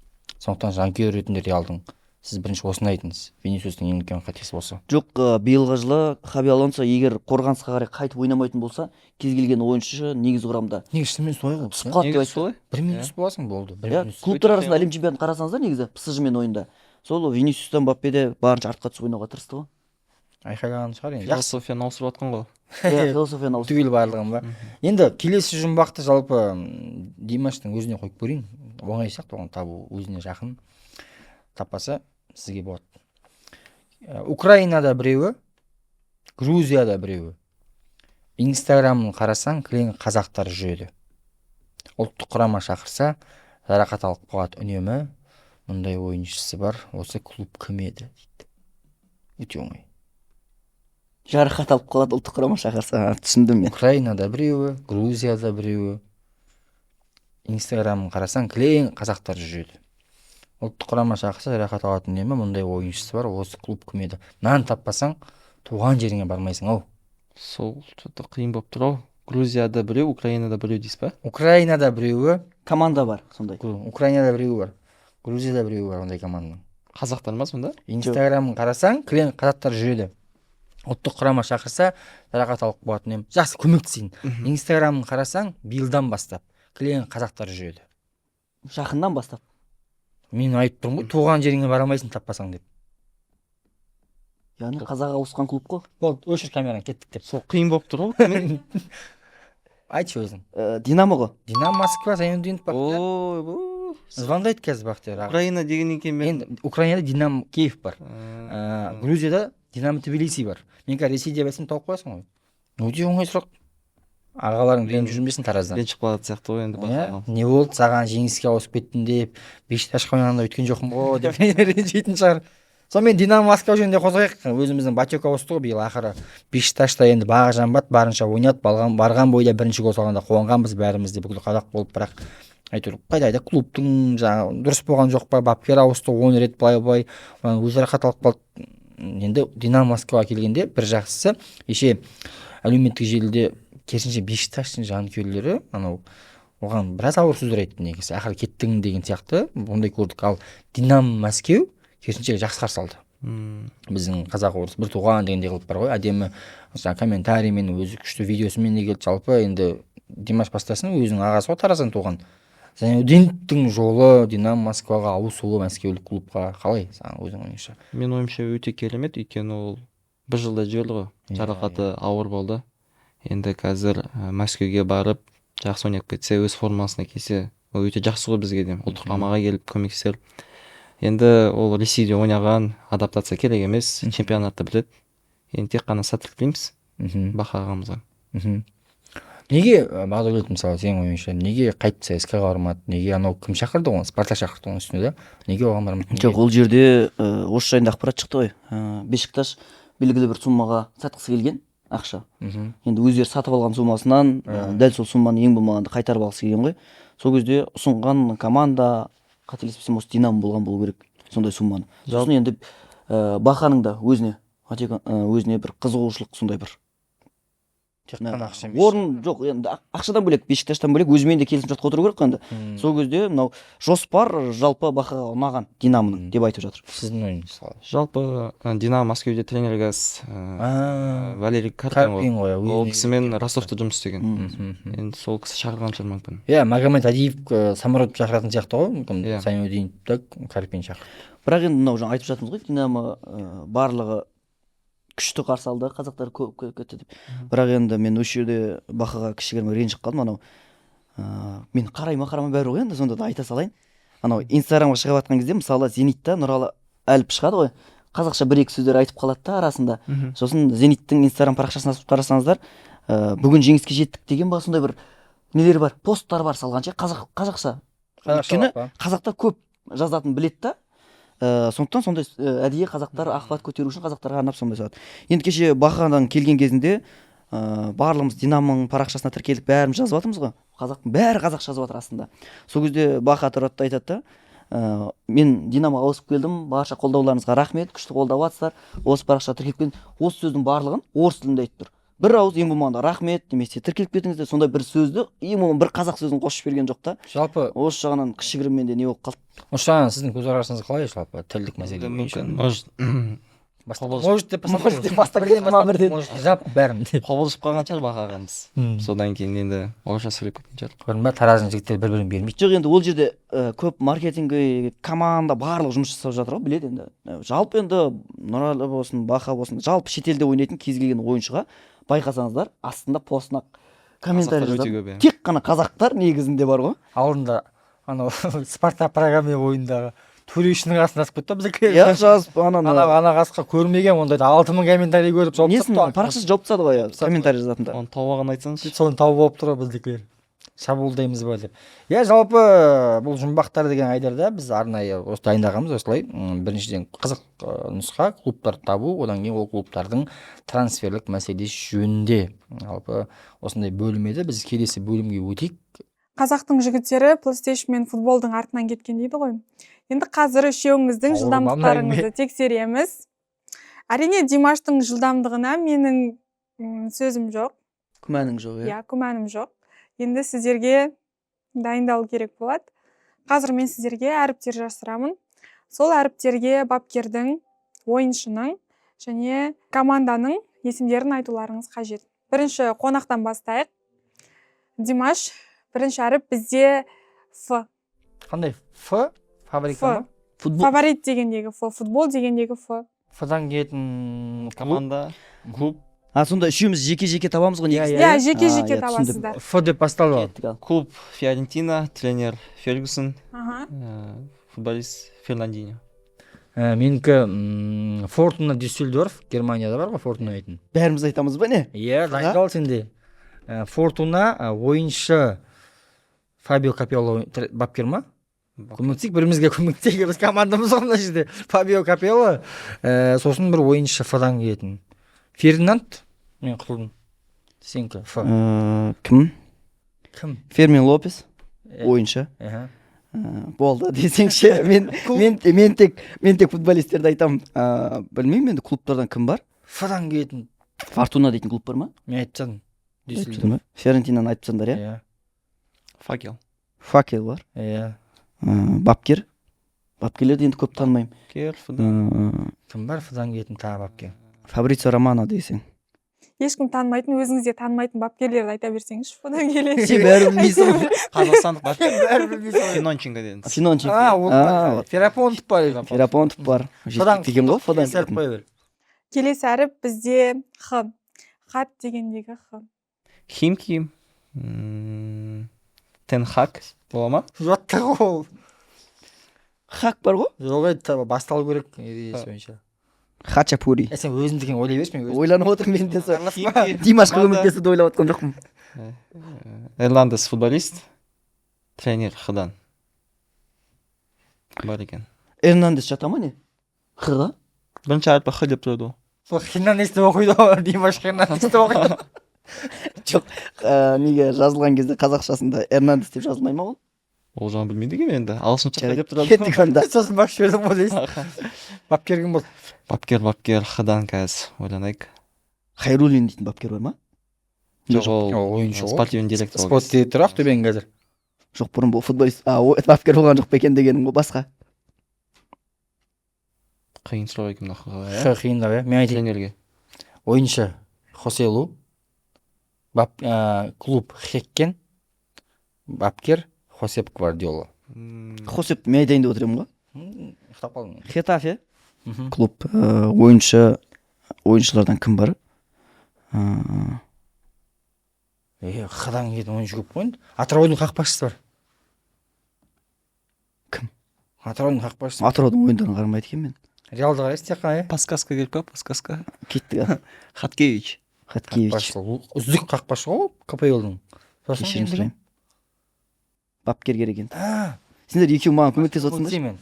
Сондықтан жанкүйер ретінде Реалдың сіз бірінші осыны айтыңыз: Винисиустың ең үлкен қатесі осы. Жоқ, биылғы жылы Хаби Алонсо егер қорғанысқа қарай қайтып ойнамайтын болса, кез келген ойыншы негізгі құрамда Негізі шынымен солай ғой. түсіп қалады деп Негізі айтты. солай. Бір минус боласың, болды, бір минус. Клубтар арасында әлем чемпионатын қарасаңыздар, негізі ПСЖ мен ойында сол Винисиустан Мбаппе де барынша артқа түсіп ойнауға тырысты ғой. Айқайлаған шығар енді, жақсы. Философияны ауыстырып жатқан ғой. Иә, философияны ауыстырды. Түгел барлығын ба? Енді келесі жұмбақты жалпы Димаштың өзіне қойып көрейін. Оңай сияқты оған табу, өзіне жақын. Таппаса, сізге болады. Украинада біреуі, Грузияда біреуі, Инстаграмын қарасаң, кілең қазақтар жүреді. Ұлттық құрама шақырса, жарақат алып қалады үнемі. Мұндай ойыншысы бар осы клуб кім еді дейді. Өте оңай. Жарақат алып қалады, ұлттық құрама шақырса. Түсіндім мен. Украинада біреуі, Грузияда біреуі, Инстаграмын қарасаң, кілең қазақтар жүреді. Ұлттық құрама шақырса, жарақат алатын үнемі. Мұндай ойыншысы бар осы клуб кім еді? Мынаны таппасаң, туған жеріңе бармайсың ау. Сол что то қиын болып тұр ау. Грузияда біреу, Украинада біреу дейсіз ба? Украинада біреуі. Команда бар сондай? Украинада біреуі бар, Грузияда біреуі бар ондай команданың. Қазақтар ма сонда? Инстаграмын қарасаң, кілең қазақтар жүреді. Ұлттық құрама шақырса, жарақат алып қалатын үнемі. Жақсы, көмектесейін. Инстаграмын қарасаң, биылдан бастап кілең қазақтар жүреді. Жақыннан бастап. Мен айтып тұрмын ғой, туған жеріңе бара алмайсың таппасаң деп. Яғни қазақ ауысқан клуб қой. Болды, өшір камераны, кеттік деп. Сол қиын болып тұр ғой. Айтшы өзің. Динамо ғой. Динамо Москва, Зайнутдинов Бақтияр. Ой. Звондайды қазір Бақтияр аға. Украина дегеннен кейін мен Енді Украинада Динамо Киев бар, Грузияда Динамо Тбилиси бар. Мен қазір Ресей деп айтсам, тауып қоясың ғой. Өте оңай сұрақ. Ағаларың ренжіп жүрмесін Тараздан. Ренжіп қалатын сияқты ғой енді. Иә, Байқағаным. не болды саған, Жеңіске ауысып кеттің деп, Бешикташқа ойнағанда өйткен жоқпын ғой деп ренжитін шығар. Сонымен, Динамо Москва жөнінде қозғайық. Өзіміздің Батек ауысты ғой биыл ақыры. Бешикташта енді бағы жанбады, барынша ойнады. Барған бойда бірінші гол салғанда қуанғанбыз бәріміз де, бүкіл қазақ болып. Бірақ әйтеуір қайда қайда клубтың жаңағы дұрыс болған жоқ па, бапкер ауысты 10 рет, былай былай, одан өзі жарақат алып қалды. Енді Динамо Москваға келгенде бір жақсысы, кеше әлеуметтік желіде Керісінше, Бешикташтың жанкүйерлері анау оған біраз ауыр сөздер айтты негізі, ақыры кеттің деген сияқты, ондай көрдік. Ал Динамо Мәскеу керісінше жақсы қарсы алды. Біздің қазақ орыс бір туған дегендей қылып бар ғой, әдемі жаңағы комментариймен, өзі күшті видеосымен де келді. Жалпы енді Димаш бастасын, өзінің ағасы ғой, Тараздан туған Зайнудиновтың жолы Динамо Москваға ауысуы, мәскеулік клубқа, қалай саған, өзің ойыңша? Менің ойымша, өте керемет, өйткені ол бір жылда жіберді ғой. Жарақаты ауыр болды. Енді қазір Мәскеуге барып жақсы ойнап кетсе, өз формасына келсе, ол өте жақсы ғой бізге де, ұлттық құрамаға келіп көмектесер. Енді ол Ресейде ойнаған, адаптация керек емес, чемпионатты біледі. Енді тек қана сәттілік тілейміз Баха ағамызға. Неге Бағдәулет, мысалы, сенің ойыңша, неге қайтып ЦСКА-ға бармады? Неге анау кім шақырды оны, Спартак шақырды оның үстіне да, неге оған бармады? Неге? Жоқ, ол жерде осы жайында ақпарат шықты ғой. Бешикташ белгілі бір суммаға сатқысы келген ақша. Енді өздері сатып алған суммасынан дәл сол сумманы ең болмағанда қайтарып алғысы келген ғой. Сол кезде ұсынған команда, қателеспесем, осы Динамо болған болу керек сондай сумманы. Сосын енді Баханың да өзіне өзіне бір қызығушылық сондай бір Тек қана ақша емес. Орын жоқ енді, ақшадан бөлек, Бешикташтан бөлек, өзімен де келісімшартқа отыру керек қой енді. Сол кезде мынау жоспар жалпы Бахаға ұнаған Динамоның деп айтып жатыр. Сіздің ойыңыз қалай? Жалпы Динамо Мәскеуде тренер қазір Валерий Карпин ғой. Карпин ғой. Ол Өзіне- кісімен Ростовта жұмыс істеген. Енді сол кісі шақырған шығар мүмкін. Иә, Магомед Адиев Самұрат шақыратын сияқты ғой мүмкін. Иә. Зайнудиновті Карпин шақырды. Бірақ енді мынау жаңа айтып жатырмыз ғой, Динамо барлығы күшті қарсы алды, қазақтар көп көп кетті деп. Бірақ енді мен осы жерде Бахаға кішігірім ренжіп қалдым. Анау мен қарай ма, қарамай, бәрі ғой енді, сонда да айта салайын. Анау Инстаграмға шығып жатқан кезде, мысалы, Зенитта Нұралы Әліп шығады ғой, қазақша бір екі сөздер айтып қалады да арасында. Сосын Зениттің Инстаграм парақшасын ашып қарасаңыздар, бүгін жеңіске жеттік деген ба, сондай бір нелер бар, посттар бар салған ше, қазақ қазақша. Өйткені қазақтар көп жазатынын біледі да. Сондықтан сондай әдейі қазақтар охват көтеру үшін қазақтарға арнап сондай салады. Енді кеше Бахадан келген кезінде барлығымыз Динамоның парақшасына тіркеліп, бәріміз жазып жатырмыз ғой, қазақтың бәрі қазақша жазып жатыр астында. Сол кезде Баха тұрады да айтады да, мен Динамоға ауысып келдім, барша қолдауларыңызға рахмет, күшті қолдап жатсыздар, осы парақшаға тіркеліп келдім. Осы сөздің барлығын орыс тілінде айтып тұр. Бір ауыз ең болмағанда рахмет немесе тіркеліп кетіңіздер, сондай бір сөзді, ең болмағанда бір қазақ сөзін қосып жіберген жоқ та. Жалпы Осы жағынан кішігірім менде не болып қалды. Осы жағынан сіздің көзқарасыңыз қалай, жалпы тілдік мәселе бойынша? Мүмкін, может, Может деп. Может деп бастап Бірден кетті ма, бірден? Может, жап бәрін деп. Қобалжып қалған шығар Баха ағамыз, содан кейін енді орысша сөйлеп кеткен шығар. Көрдің ба, Тараздың жігіттері бір бірін бермейді. Жоқ, енді ол жерде көп маркетингі команда барлығы жұмыс жасап жатыр ғой, біледі енді. Жалпы енді Нұралы болсын, Баха болсын, жалпы шетелде ойнайтын кез келген ойыншыға байқасаңыздар, астында постына комментарий Қазақтар өте жазады. көп, иә. Тек қана қазақтар негізінде бар ғой. Алдында анау Спартак Прага ойындағы төрешінің қасына жазып кетті ғой біздікі. Иә, жазып ананы. Ана қасқа көрмеген ондайды, 6000 комментарий көріп жауып Несін, тастапты. парақшасын жауып тастады ғой, иә, комментарий жазатындар. Оны тауып алған айтсаңызшы. Соны тауып алып тұр ғой біздікілер, шабуылдаймыз ба деп. Иә, жалпы бұл жұмбақтар деген айдарда біз арнайы осы дайындағанбыз осылай. Біріншіден, қызық нұсқа клубтарды табу, одан кейін ол клубтардың трансферлік мәселесі жөнінде жалпы осындай бөлім еді. Біз келесі бөлімге өтейік. Қазақтың жігіттері PlayStation мен футболдың артынан кеткен дейді ғой. Енді қазір үшеуіңіздің Ауыр ма мына жылдамдықтарыңызды тексереміз. Әрине, Димаштың жылдамдығына менің сөзім жоқ. Күмәнің жоқ, иә? Иә, күмәнім жоқ. Енді сіздерге дайындалу керек болады. Қазір мен сіздерге әріптер жасырамын. Сол әріптерге бапкердің, ойыншының және команданың есімдерін айтуларыңыз қажет. Бірінші қонақтан бастайық. Димаш, бірінші әріп бізде Ф. Қандай Ф? Фабрика Ф. ма? Футбол. Фаворит дегендегі Ф, футбол дегендегі Ф. Ф-дан келетін клуб. Команда, клуб. А, сонда үшеуміз жеке жеке табамыз ғой Иә, негізі? Иә, жеке жеке Иә, түсіндім. табасыздар. Ф деп басталды ғой. Кеттік ал. Клуб Фиорентина, тренер Фергюсон, Аха. Футболист Фернандиньо. Менікі Фортуна Дюссельдорф, Германияда бар ғой Фортуна дейтін. Бәріміз айтамыз ба, не? Иә, дайындал сен де. Фортуна, ойыншы Фабио Капелло, бапкер ма? Көмектесейік бірімізге, көмектесейік, біз командамыз ғой мына жерде. Фабио Капелло, сосын бір ойыншы Ф-дан келетін, Фердинанд. Мен құтылдым. Сенікі Ф. Кім? Кім? Фермин Лопес. Иә. Ойыншы. Аха. Болды десеңші. Мен тек футболистерді айтамын. Білмеймін енді, клубтардан кім бар? Ф-дан келетін. Фортуна дейтін клуб бар ма? Мен айтып тастадым. Айтып тұрмын ба? Фиорентинаны айтып тастаңдар, иә. Иә. Факел. Факел бар. Иә. Бапкер. Бапкерлерді енді көп танымаймын. Кер, Фдан. Кім бар Фдан келетін тағы бапкер? Фабрицио Романо десең. Ешкім танымайтын, өзіңіз де танымайтын бапкерлерді айта берсеңізші, одан келеді. Сен бәрі білмейсің ғой. Қазақстандық бапкер. Бәрі білмейсің ғой. Финонченко дедіңіз. Финонченко. А, ол А, вот. Ферапонтов бар. Ферапонтов бар. Содан Жеткілікті екен ғой Фдан. Келесі әріп қоя бер. Келесі әріп бізде Х. Хат дегендегі Х. Химки. Тен Хак бола ма? Жатты ғой ол. Хак бар ғой. Жоқ, ей, басталу керек ережесі бойынша. Хачапури. Е, сен өзіңдікін ойлай берші, мен өзім. Ойланып отырмын мен де сол. Араласпа. Димашқа Команда. көмектесуді ойлап отқан жоқпын. Эрнандес футболист. Тренер Хдан. Бар екен. Эрнандес жата ма не? Х-ға? Бірінші әрпі Х деп тұрады ол. Сол Хернандес деп оқиды ғой, Димаш Хернандес деп оқиды. Жоқ, неге жазылған кезде қазақшасында Эрнандес деп жазылмай ма ол? Ол жағын білмейді екенмін енді. Ағылшынша Х деп тұрады. Кеттік онда. Сосын басып жібердім ғой дейсің. Бапкер кім болды? Бапкер, бапкер, Хдан қазір ойланайық. Хайруллин дейтін бапкер бар ма? Жоқ, ол Ол ойыншы ғой. спортивный директор. Спорт директоры Ақтөбенің қазір. Жоқ, бұрын бұл футболист, а, бапкер болған жоқ па екен дегенім ғой басқа. Қиын сұрақ екен мына Х-ға, иә? Х қиындау, иә. Мен айтайын. Тренерге. Ойыншы Хоселу. Бап, клуб Хеккен. Бапкер Хосеп Гвардиола. Хосеп мен айтайын деп отыр едім ғой. Ұйықтап қалдым. Хетафе Мхм. клуб, ойыншы, ойыншылардан кім бар? Е, Хдан келетін ойыншы көп қой енді. Атыраудың қақпашысы бар. Кім? Атыраудың қақпашысы. Атыраудың ойындарын қарамайды екенмін мен. Реалды қарайсың тек қана, иә? Подсказка керек па? Подсказка. Кеттік ал. Хаткевич. Хаткевич. Қақпашы. Ол үздік қақпашы ғой ол КПЛ-дың. Сосын Кешірім енді кім? сұраймын. Бапкер керек енді. А, Сендер екеуің маған көмектесіп отырсыңдаршы. мен.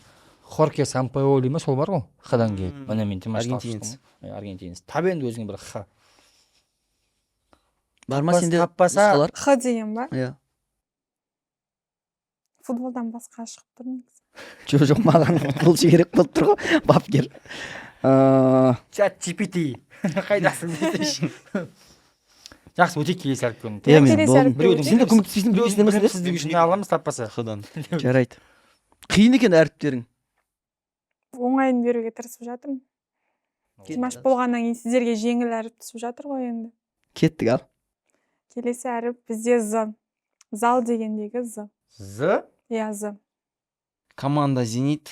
Хорке Сампаоли ма сол бар ғой? Хдан келеді. Міне мен Димашты алып Аргентинец. шықтым ғой. Е, аргентинец. Тап енді өзіңе бір Х. Бар ма Таппаса- сенде таппаса- нұсқалар? Х деген ба? Иә. Футболдан басқа шығып тұр негізі. Жоқ, жоқ, маған футболшы керек болып тұр ғой, бапкер. Чат GPT. Қайдасың десейші. Жақсы, өте келесі әріпке. Иә, мен Келесі болдым. әріпке Біреудің өтейік. Сендер көмектеспейсің, білмейсіңдер ма сендер? Білімсіздігі үшін аламыз таппаса. Хдан. Жарайды. Қиын екен әріптерің. Оңайын беруге тырысып жатырмын. Димаш болғаннан кейін сіздерге жеңіл әріп түсіп жатыр ғой енді. Кеттік ал. Келесі әріп бізде З. Зал дегендегі З. З. Иә, З. Команда Зенит.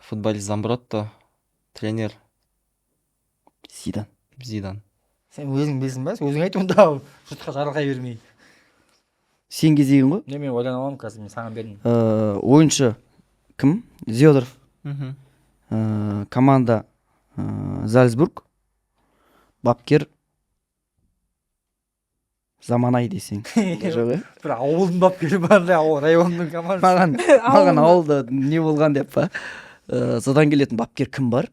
Футболист Замбротто. Тренер Зидан. Зидан. Сен өзің білесің ба? Өзің айт онда, жұртқа жарылқай бермей. Сен кезегің ғой. Не, мен ойлана аламын қазір, мен саған бердім. Ойыншы кім? Зиодоров. Команда Зальцбург. Бапкер Заманай десең. Жоқ, иә? Бір ауылдың бапкері бар да, ауыл районның командасы. Маған ауылда не болған деп па? Содан келетін бапкер кім бар?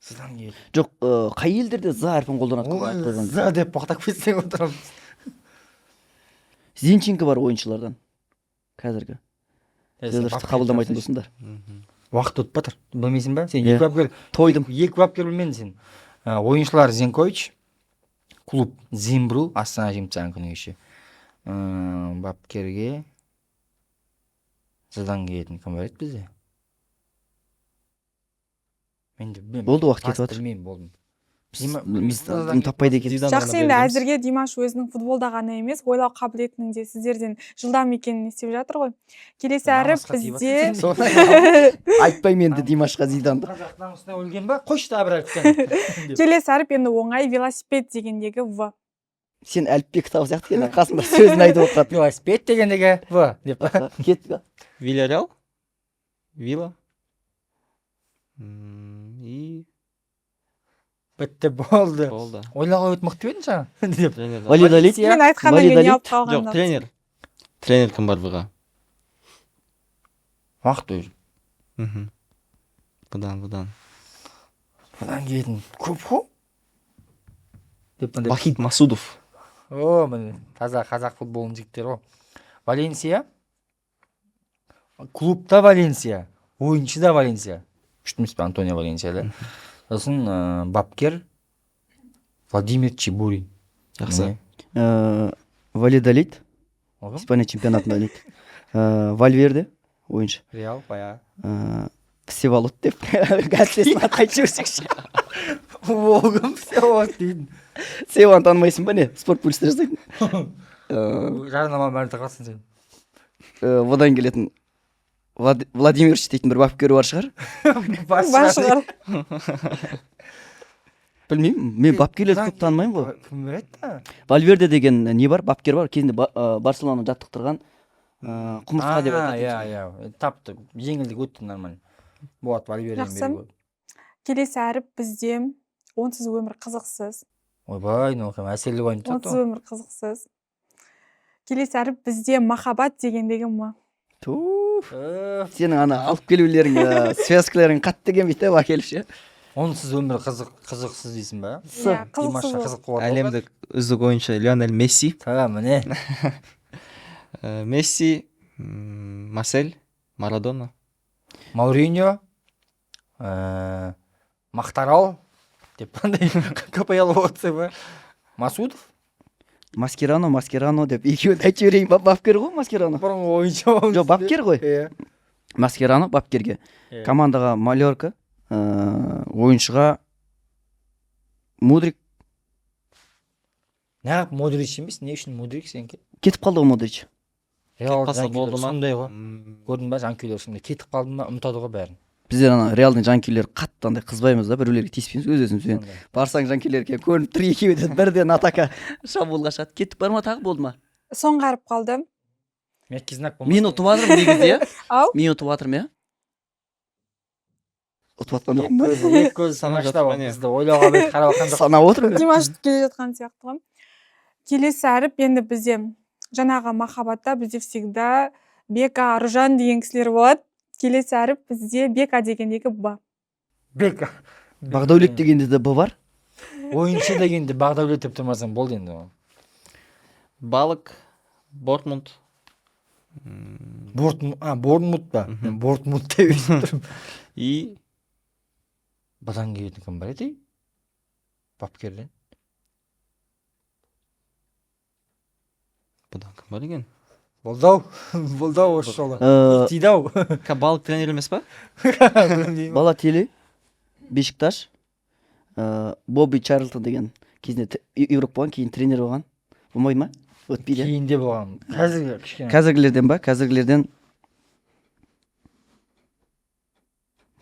Содан келеді. Жоқ, қай елдерде З әрпін қолданады? Ой, Айтып қойған. З деп боқтап кетсең отырамыз. Зинченко бар ойыншылардан. Қазіргі. Зиодоровты қабылдамайтын болсыңдар. Уақыт өтіп жатыр. Білмейсің ба? Сен Иә. екі бапкер, Тойдым. екі бапкер білмедің сен. Ойыншылар Зенкович, клуб Зимбру, Астана жеңіп тастаған күні кеше. Бапкерге Здан келетін кім бар еді бізде? Мен де білмеймін. Болды, уақыт Бас кетіп жатыр. Білмеймін, болдым. Біз таппайды екенбіз. Зидан Жақсы, ғана енді береміз. әзірге Димаш өзінің футболда ғана емес, ойлау қабілетінің де сіздерден жылдам екенін естіп жатыр ғой. Келесі әріп Намысқа тиіп бізде жатыр. Айтпаймын енді Димашқа Зиданды. Қазақ намысына өлген ба? Қойшы тағы бір әріптен. Келесі әріп енді оңай, велосипед дегендегі В. Сен әліппе кітабы сияқты екен, қасында сөзін айтып отырады. Велосипед дегендегі В деп. Кеттік. Вильярреал. Вилла. И Бітті, болды. болды. Ойлауға өте мықты едің жаңа деп. Тренер. Валидолит. Мен айтқаннан кейін Валидолит. ұялып қалған. Жоқ, тренер. Тренер кім бар бұға? Уақыт уже. Бұдан, бұдан. Бұдан келетін көп қой. Деп мындай. Вахид Масудов. О, міне таза қазақ футболының жігіттері ғой. Валенсия. Клубта Валенсия, ойыншы да Валенсия. Күшті емес пе Антонио Валенсия да? Сосын бапкер Владимир Чебурин. Жақсы. Валидолит. Ол кім? Испания чемпионатында ойнайды. Вальверде ойыншы. Реал баяғы. Всеволод деп әріптесін атын айтып жіберсекші. Ол кім, Всеволод дейтін? Севаны танымайсың ба, не? Спорт Пульста жасайтын. Жарнама бәрін тығасың сен. Одан келетін Владимирович дейтін бір бапкер бар шығар. Бар шығар. Білмеймін, мен бапкерлерді көп танымаймын ғой. Кім айтты? Вальверде деген не бар, бапкер бар кезінде, Барселонаны жаттықтырған, құмырсқа деп айтатын. Иә, тапты, жеңілдік өтті, нормально болады Вальверден. Жақсы. Беруге болады. Келесі әріп бізде онсыз өмір қызықсыз. Ойбай, мынау кім, әсерлі ойын. Онсыз өмір қызықсыз. Келесі әріп бізде махаббат дегендегі м. Туф, сенің ана алып келулерің, связкаларың қатты келмейді да, әкеліп ше. Онсыз өмір қызық, қызықсыз дейсің ба? С. Иә, қызықсыз Димашқа болады. қызық болады. Әлемдік үздік ойыншы Лионель Месси. Тағы міне. Месси, Марсель, Марадона. Мауриньо, Мақтарал деп андай КПЛ отзывы, Масудов. Маскерано, Маскерано деп екеуін айтып жіберейін ба? Бапкер ғой Маскерано. Бұрынғы ойыншы. Жоқ, бапкер ғой. Иә. Маскерано бапкерге. Иә. Командаға Мальорка, ойыншыға Мудрик. Неғып Модрич емес, не үшін Мудрик сенікі? Кетіп қалды ғой Модрич. Реал Кетіп қалса жанкүйерлер болды ма? сондай ғой, көрдің ба, жанкүйерлер сондай, кетіп қалды ма, ұмытады ғой бәрін. Біздер ана Реалдың жанкүйерлері қатты андай қызбаймыз да, біреулерге тиіспейміз өз өзімізбен. Сондай. Барсаң, жанкүйерлерге көрініп тұр, екеуі де бірден атака, шабуылға шығады. Кетіп бар ма, тағы болды ма? Соңғы әріп қалды. Мягкий знак болмаса. Мен ұтып жатырмын негізі, иә. Ау. Мен ұтып жатырмын, иә, ұтып жатқан жоқпын ба? Екі көзі Санап санашта жатыр ма, не? бізді ойлауға бет қарап жатқан жоқ. Санап отырмын. Димаш ұтып келе жатқан сияқты ғой. Келесі әріп енді бізде жаңағы махаббатта бізде всегда Бека, Аружан деген кісілер болады. Келесі әріп бізде Бека дегендегі б. Бека. Бағдәулет дегенде де б бар. Ойыншы дегенде Бағдәулет деп тұрмасаң болды енді ол. Балық, Бортмунд. Бортмут, а, Борнмут па? Мен Бортмут деп естіп тұрмын. И Бұдан келетін кім бар еді, бапкерден? Бұдан кім бар екен? Болды ау, болды ау осы жолы. Тиді ау. Балық тренер емес па? Білмеймін. Балотелли, Бешикташ, Бобби Чарлтон деген кезінде игрок болған, кейін тренер болған. Болмайды ма? Өтпейді, иә? Кейінде болған, қазіргі кішкене. Қазіргілерден ба? Қазіргілерден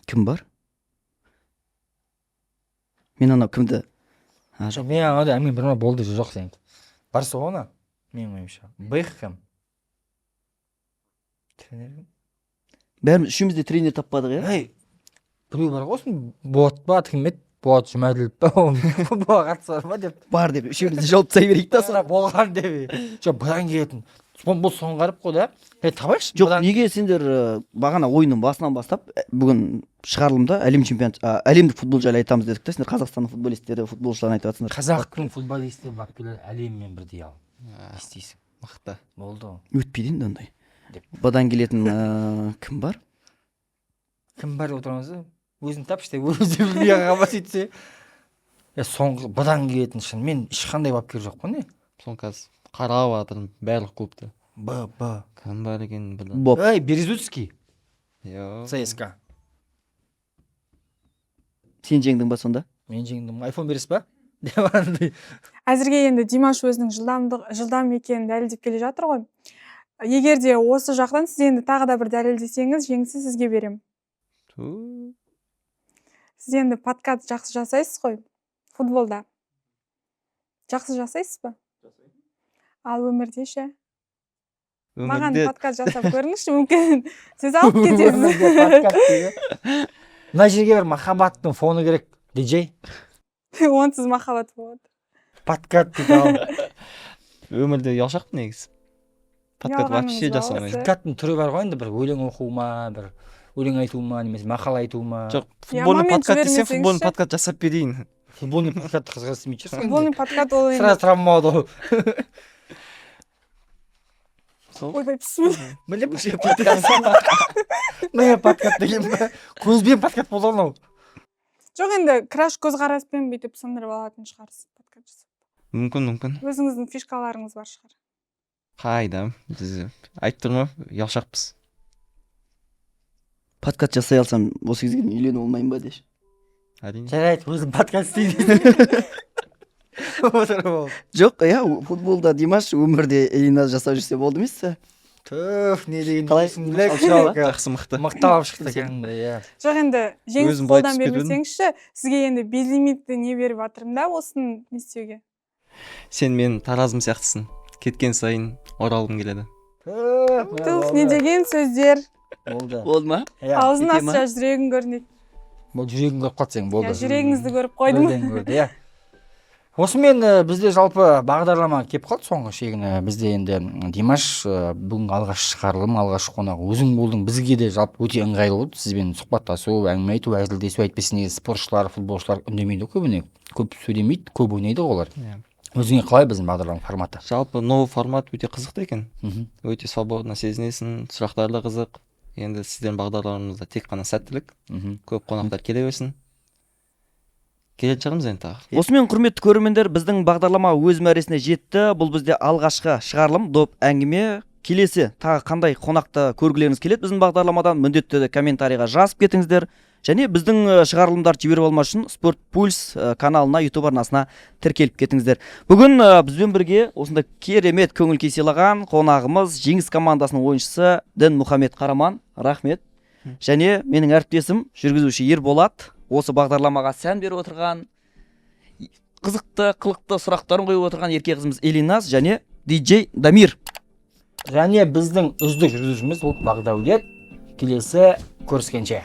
кім бар? Мен анау кімді, а, жоқ. Жоқ, мен андай әңгіме бір ма болды, жоқ, сенікі бар сол ғой, менің ойымша Бекхэм тренер кім? Бәріміз, үшеуміз де тренер таппадық, иә. Ей, біреу бар ғой осының, Болат па, кім еді, Болат Жұмәділов па, оның футболға қатысы бар ма деп. Бар деп үшеуміз де жауап тастай берейік та соны. Болған деп. Жоқ, бұдан келетін бұл соңғы әріп қой да, е, табайықшы. Жоқ, бұдан. неге сендер, бағана ойынның басынан бастап, бүгін шығарылымда әлем чемпионат, әлемдік футбол жайлы айтамыз дедік та, сендер Қазақстанның футболисттері, футболшыларын айтып жатсыңдар. Қазақтың футболисті, бапкерлер әлеммен бірдей, ал не істейсің? Мықты. Болды ғой. Өтпейді енді ондай. Деп. Бұдан келетін кім бар? Кім бар деп отырамыз да, өзің тапшы деп, өзі білмей қалған ба сөйтсе. Е, соңғы бұдан келетін шынымен ешқандай бапкер жоқ қой, не? Соны қазір қарап жатырмын барлық клубты. Б, Б. Кім бар екен бұдан? Боб. Ей, Березуцкий. Йо. ЦСКА. Сен жеңдің ба сонда? Мен жеңдім, айфон бересіз ба деп андай. Әзірге енді Димаш өзінің жылдамдық, жылдам екенін дәлелдеп келе жатыр ғой. Егер де осы жақтан сіз енді тағы да бір дәлелдесеңіз, жеңісті сізге беремін. Ту. Сіз енді подкат жақсы жасайсыз ғой футболда. Жақсы жасайсыз ба? Ал өмірде ше? Маған Өмірде подкат жасап көріңізші, мүмкін сіз алып кетесіз. Өмірде подкат дейді. Мына жерге бір махаббаттың фоны керек, диджей. Онсыз махаббат болады. Подкат дейді ал. Өмірде ұялшақпын негізі. Подкат Ұялғаныңыз вообще ба жасамаймын. осы? Подкаттың түрі бар ғой енді, бір өлең оқу ма, бір өлең айту ма, немесе мақала айту ма? Жоқ, Иә, футбольный момент подкат десең, жібермесеңізші. футбольный подкат жасап берейін. Футбольный подкат қызға істемейтін шығарсың енді. Футбольный подкат ол енді Сразу травма болады ол. Сол. Ойбай, бісміллә. Міне, бұл жерде подкат, міне, подкат деген ба, көзбен подкат болды ғой мынау. Жоқ, енді краш көзқараспен бүйтіп сындырып алатын шығарсыз подкат жасап. Мүмкін, мүмкін. Өзіңіздің фишкаларыңыз бар шығар. Қайда, біз, айтып тұрмын ғой, ұялшақпыз. Подкат жасай алсам, осы кезге дейін үйленіп болмаймын ба деші. Әрине. Жарайды, өзім подкаст істейді отырып алып. Жоқ, иә, футболда Димаш, өмірде Элина жасап жүрсе болды емес пе? Түф, не деген Қалай? түсінділік. Жақсы, мықты. Мықтап шықты кәдімгі, иә. Жоқ, енді жеңіс Өзім былай қолдан түсіп кетіп едім. бермесеңізші. Сізге енді безлимитті не беріп жатырмын да, осыны не істеуге. Сен менің таразым сияқтысың, кеткен сайын оралғым келеді. Түф, мә, Туф, не болды. деген сөздер! Болды. Болды ма? Иә. Аузын кете ма? ашса, жүрегің көрінеді. Болды, жүрегін көріп қалды сенің, болды. Иә, жүрегіңізді көріп қойдым. Бірден көрді, иә. Осымен бізде жалпы бағдарлама келіп қалды соңғы шегіне. Бізде енді Димаш, бүгінгі алғашқы шығарылым, алғашқы қонақ өзің болдың. Бізге де жалпы өте ыңғайлы болды сізбен сұхбаттасу, әңгіме айту, әзілдесу. Әйтпесе негізі спортшылар, футболшылар үндемейді ғой көбіне, көп сөйлемейді, көп ойнайды ғой олар. Иә. Өзіңе қалай біздің бағдарлама форматы? Жалпы новый формат өте қызықты екен. Өте свободно сезінесің, сұрақтар да қызық. Енді сіздердің бағдарламаңызда тек қана сәттілік. Көп қонақтар келе берсін. Келетін шығармыз енді тағы. Осымен, құрметті көрермендер, біздің бағдарлама өз мәресіне жетті. Бұл бізде алғашқы шығарылым, доп әңгіме. Келесі тағы қандай қонақты көргілеріңіз келеді біздің бағдарламадан, міндетті түрде комментарийға жазып кетіңіздер және біздің шығарылымдарды жіберіп алмас үшін Спорт Пульс каналына, Ютуб арнасына тіркеліп кетіңіздер. Бүгін бізбен бірге осындай керемет көңіл күй сыйлаған қонағымыз, Жеңіс командасының ойыншысы Дінмұхамед Қараман, рахмет. Және менің әріптесім, жүргізуші Ерболат, осы бағдарламаға сән беріп отырған, қызықты, қылықты сұрақтарын қойып отырған ерке қызымыз Элиназ және диджей Дамир. Және біздің үздік жүргізушіміз ол Бағдәулет. Келесі көріскенше!